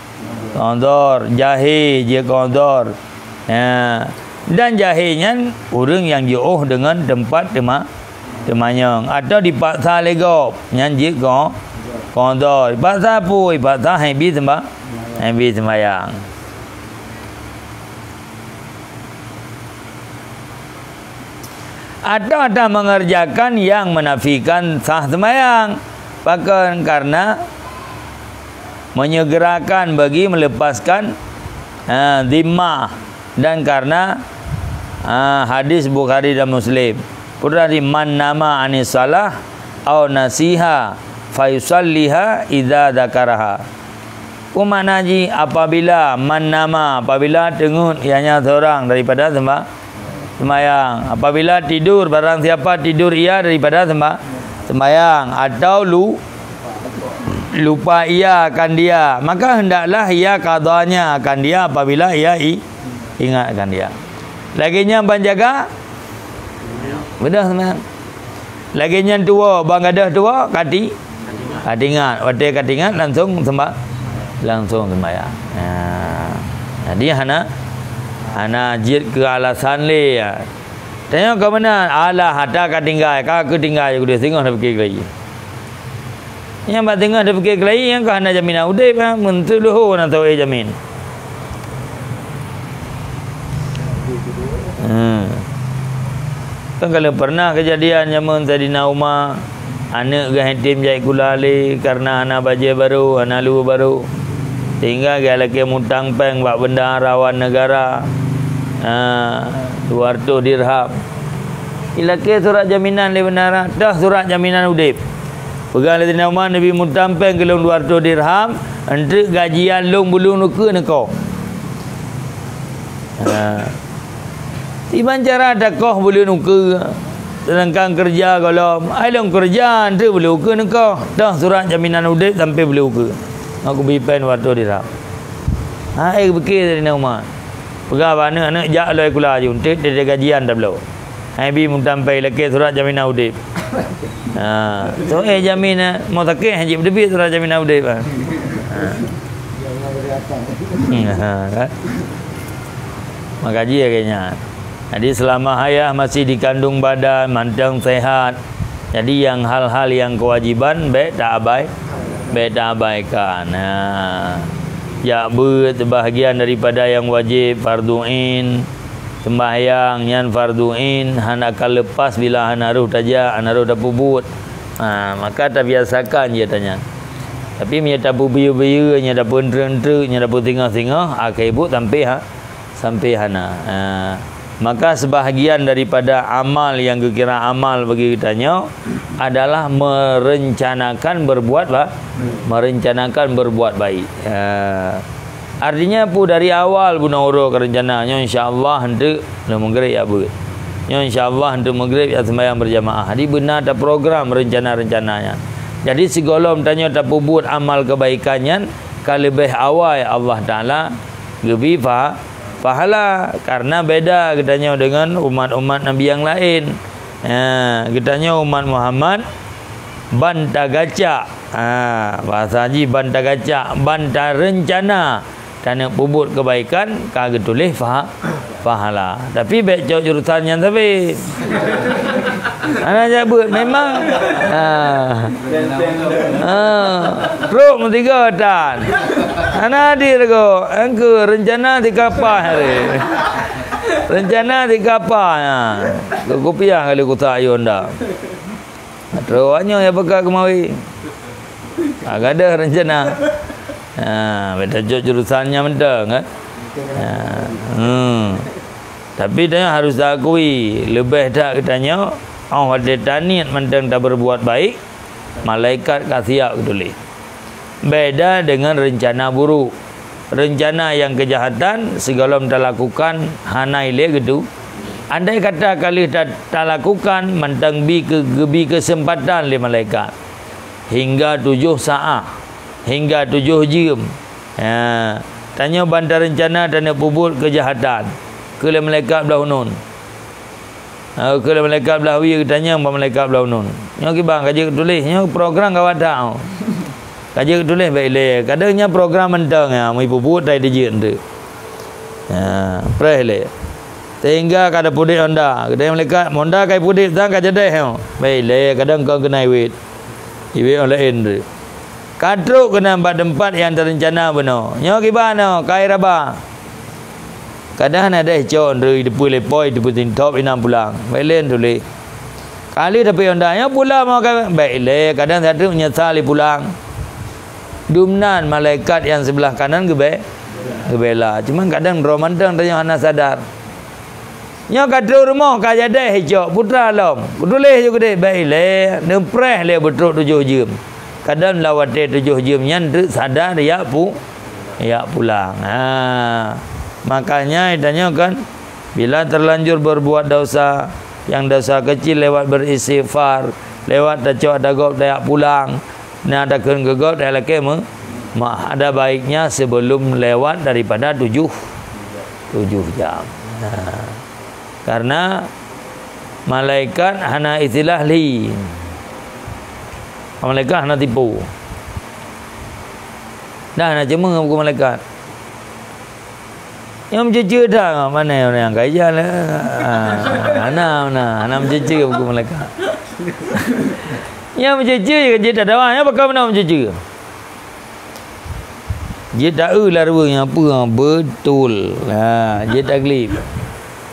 keu udhur. Jahé jeuet keu udhur. Ya. Dan jahé nyan ureuëng nyang jiôh deungon teumpat teuma-, teumanyong, atawa dipaksa lé gob, nyan jeuet keu, keu udhur. Dipaksa peue? Dipaksa han bi seumba-, han bi seumayang. Atawa ata mengerjakan yang menafikan sah seumayang. Pakon? Karena menyegerakan bagi melepaskan, ha, zimmah, dan karena, ha, hadis Bukhari dan Muslim. Pun tadi, "Man nama anis salah au nasiha fayusalliha idza dzakaraha." Peue makna jih? Apabila man nama, apabila teungeut ianya seorang daripada semba-, sembahyang, apabila tidur, barang siapa tidur ia daripada semba-, sembahyang, atau lu-, lupa ia akan dia, maka hendaklah ia qadanya akan dia apabila ia i-, ingat akan dia. Lagée nyan ban jaga, beudôh seumang. Lagée nyan tuwoe, ban gadôh tuwoe, ka ti-, ka tingat. Watée ka tingat, langsong semba-, langsong sembahyang. Ha. Jadi, hana, hana jeuet keu alasan lé, ya. Tanyoe ka meunan, alah, ata ka tinggai, ka keu tinggai, udah singoh na pikir lagi. Nyang bak teungoh teupike keulayi, nyang ka hana jaminan udeb, ha, meunteuk leuho na tawai jamin. Hmm. Kan kalau pernah kejadian zaman Saidina Umar, aneuk geuh yatim jai kula lé karena hana bajée barô, hana luweue barô. Sehingga geulakée mutang péng bak bendahara wan negara. Ha, dua ratus dirham. Ilakée surat jaminan lé beunara, toh surat jaminan udeb. Peugah lé Saidina Umar, "Neubi mutang péng keu lôn dua ratus dirham, eunteuk gajian lôn buleuen ukeue neukoh." Ha. Kiban cara takoh buleuen ukeue, seudangkan keureuja gohlom, ai lôn keureuja eunteuk buleuen ukeue neukoh, toh surat jaminan udeb sampoe buleuen ukeue. Ngon kubi péng dua ratus dirham. Ha, eh, piké Saidina Umar. Peugah bak aneuëk, "Aneuëk, jak lôn sikula aju, eunteuk teuh gajian tabloe." Hai bi mutang péng ilakée surat jaminan udeb. Ha, so, eh, jaminan, mo sakét hana jiteubiet surat jaminan udeb, ha. Ha. Hmm, ha, kan? Maka jih lagée nyan. Jadi, selama ayah masih dikandung badan, mantong sehat, jadi, nyang hal-hal nyang kewajiban bék taabai-, bék taabaikan. Ha. Jak beuet sebahagian daripada nyang wajéb, fardhu ain. Seumbahyang nyan fardhu ain, hana ka leupas bila hana roh tajak, hana roh tapeubuet. Ha, maka tabiasakan jih tanyan. Tapi meunyoe tapeubiyeu-biyeu, nyoe tapeunteuk-enteuk, nyoe tapeusingoh-singoh, akhé buet sampoe ha-, sampoe hana. Ha. Maka, sebahagian daripada amal nyang geukira amal bagi geutanyoe adalah merencanakan berbuat ba-, merencanakan berbuat baik. Ha. Artinya, peue dari awal bunoe uroe ka reuncana, nyoe insya Allah eunteuk lôn meugreb jak beuet. Nyoe insya Allah eunteuk meugreb jak seumbahyang berjamaah. Jadi, beuna taprogram reuncana-reuncana nyan. Jadi, sigohlom tanyoe tapeubuet amal keubaikan nyan, ka leubeh awai Allah Taala geubi pa-, pahala, karena beda geutanyoe deungon umat-umat Nabi nyang laén. Ha, geutanyoe umat Muhammad ban tagacak. Ha, bahasa jih ban tagacak, ban tareuncana taneuk peubuet keubaikan ka geutuléh pa-, pahala. Tapi bék cok jurusan nyan sabe. Hana jak beuet memang. Ha. Ha. Trok meusigoe tan. Hana hadir ko. Engke reuncana sikapah hari. Reuncana sikapah, ha. Keu kupiah kali kutak ayô nda. Trok awaknyoe nyang peugah keumawe. Ha, gadôh reuncana. Ha, bék tacok jurusan nyan mantong, kan? Ha, hmm. Tapi tanyoe harus taakui, leubeh that geutanyoe, óh watée taniet mantong taberbuat baik, malaikat ka siap geutuléh. Beda deungon reuncana buruk. Reuncana nyang keujahatan sigohlom talakukan hana ilée geutu. Andai kata ka lheueh ta-, talakukan mantong bi keu-, geubi keuseumpatan lé malaikat, hingga tujoh saát, hingga tujoh jeuem. Ha, tanyoe ban tareuncana taneuk peubuet keujahatan, keu lé malaikat blaih uneuen. Ha, keu lé malaikat blaih wie geutanyong bak malaikat blaih uneuen. Nyoe kiban ka jeuet geutuléh, nyoe program gawat that, oh. Ka jeuet geutuléh bék ilée. Kadang nyan program mantong, ha, meupeubuet tai teujeuet eunteuk. Ha, preh lé. Sehingga ka tapeuduek honda. Geutanyong malaikat, "Honda ka ipeuduek tan ka jadeh, oh." Bék ilée, kadang kon keunan iwet. Iwet óh laén eunteuk. Ka trok keunan bak teumpat nyang tareuncana bunoe. Nyoe kiban nyoe, ka iraba. Kadang hana deh cok, nrui teupeu lé po, teupeu sintop inan pulang. Bék lé tuléh. Ka lheueh tapeuék honda, nyoe pulang mau ka, bék lé, kadang sateuk meunyeusal lé pulang. Dumnan malaikat nyang seubeulah kanan geubé-, geubela. Cuma kadang droe mantong tanyoe hana sadar. Nyoe ka trok rumoh, ka jadeh icok, putra lom. Kutuléh ju keudeh, bék ilée, neupreh lé beutrok tujoh jeuem. Kadang lam watée tujoh jeuem nyan teuk sadar jak pu-, jak pulang. Ha. Makanya tanyoe kan, bila terlanjur berbuat dosa, nyang dosa kecil lewat beristighfar, lewat tacok ata gob tajak pulang, na takheun keu gob talakée meu-, meuah. Ada baiknya sebelum lewat daripada tujoh, tujoh jam. Ha. Karena malaikat hana istilah lhi. Malaikat hana tipu. Dah hana ceumeuh buku malaikat. Nyang meuceucue dah, mana orang kaya lah. Ha, hana, hana, hana meuceucue buku malaikat. Nyang meuceucue je jeuet tadawa, nyang pakon meunan meuceucue. Jeuet taeu lam ruweueng nyang peue nyang beutôi. Ha, jeuet taglib.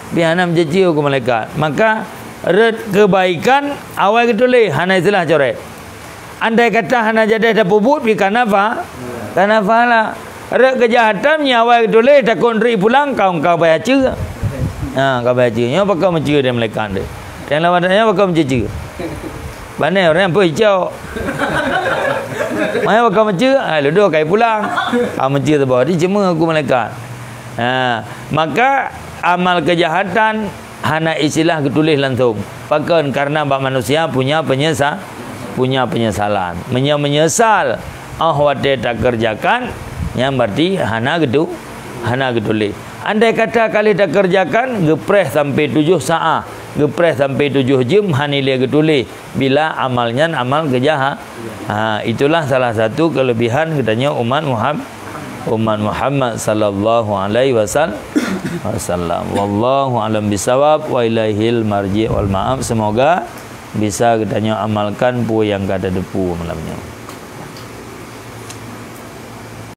Pih hana meuceucue keu malaikat. Maka, rot keubaikan awai geutuléh, hana istilah coret. Andai kata hana jadeh tapeubuet, pih kana pa-, kana pahala. Rot keujahatan meunyo awai geutuléh, takot nrui pulang, kawan-kawan payah ceue. Ha, ka baca. Nyoe pakon meucue dari malaikat tu. Yang lawan nyoe pakon meucue. Bane orang pun icok. Maya pakon meucue, ha, ludo kai pulang. Ha, meucue teuboh. Di cuma aku malaikat. Ha, maka amal kejahatan hana istilah geutuléh langsung. Pakon? Karena bak manusia punya penyesa-, punya penyesalan. Meunyoe menyesal, oh watée takerjakan, nyan berarti hana geutu-, hana geutuléh. Andai kata ka lheueh takerjakan, geupreh sampai tujoh saah, geupreh sampai tujoh jeuem, hana ilée geutuléh. Bila amal nyan amal keujaha-, ha, itulah salah satu kelebihan geutanyoe umat Muham-, umat Muhammad sallallahu alaihi wasal-, wasallam. Wallahu alam bisawab wa ilaihil marji' wal ma'ab. Semoga bisa geutanyoe amalkan peue nyang ka tateupeue malam nyoe.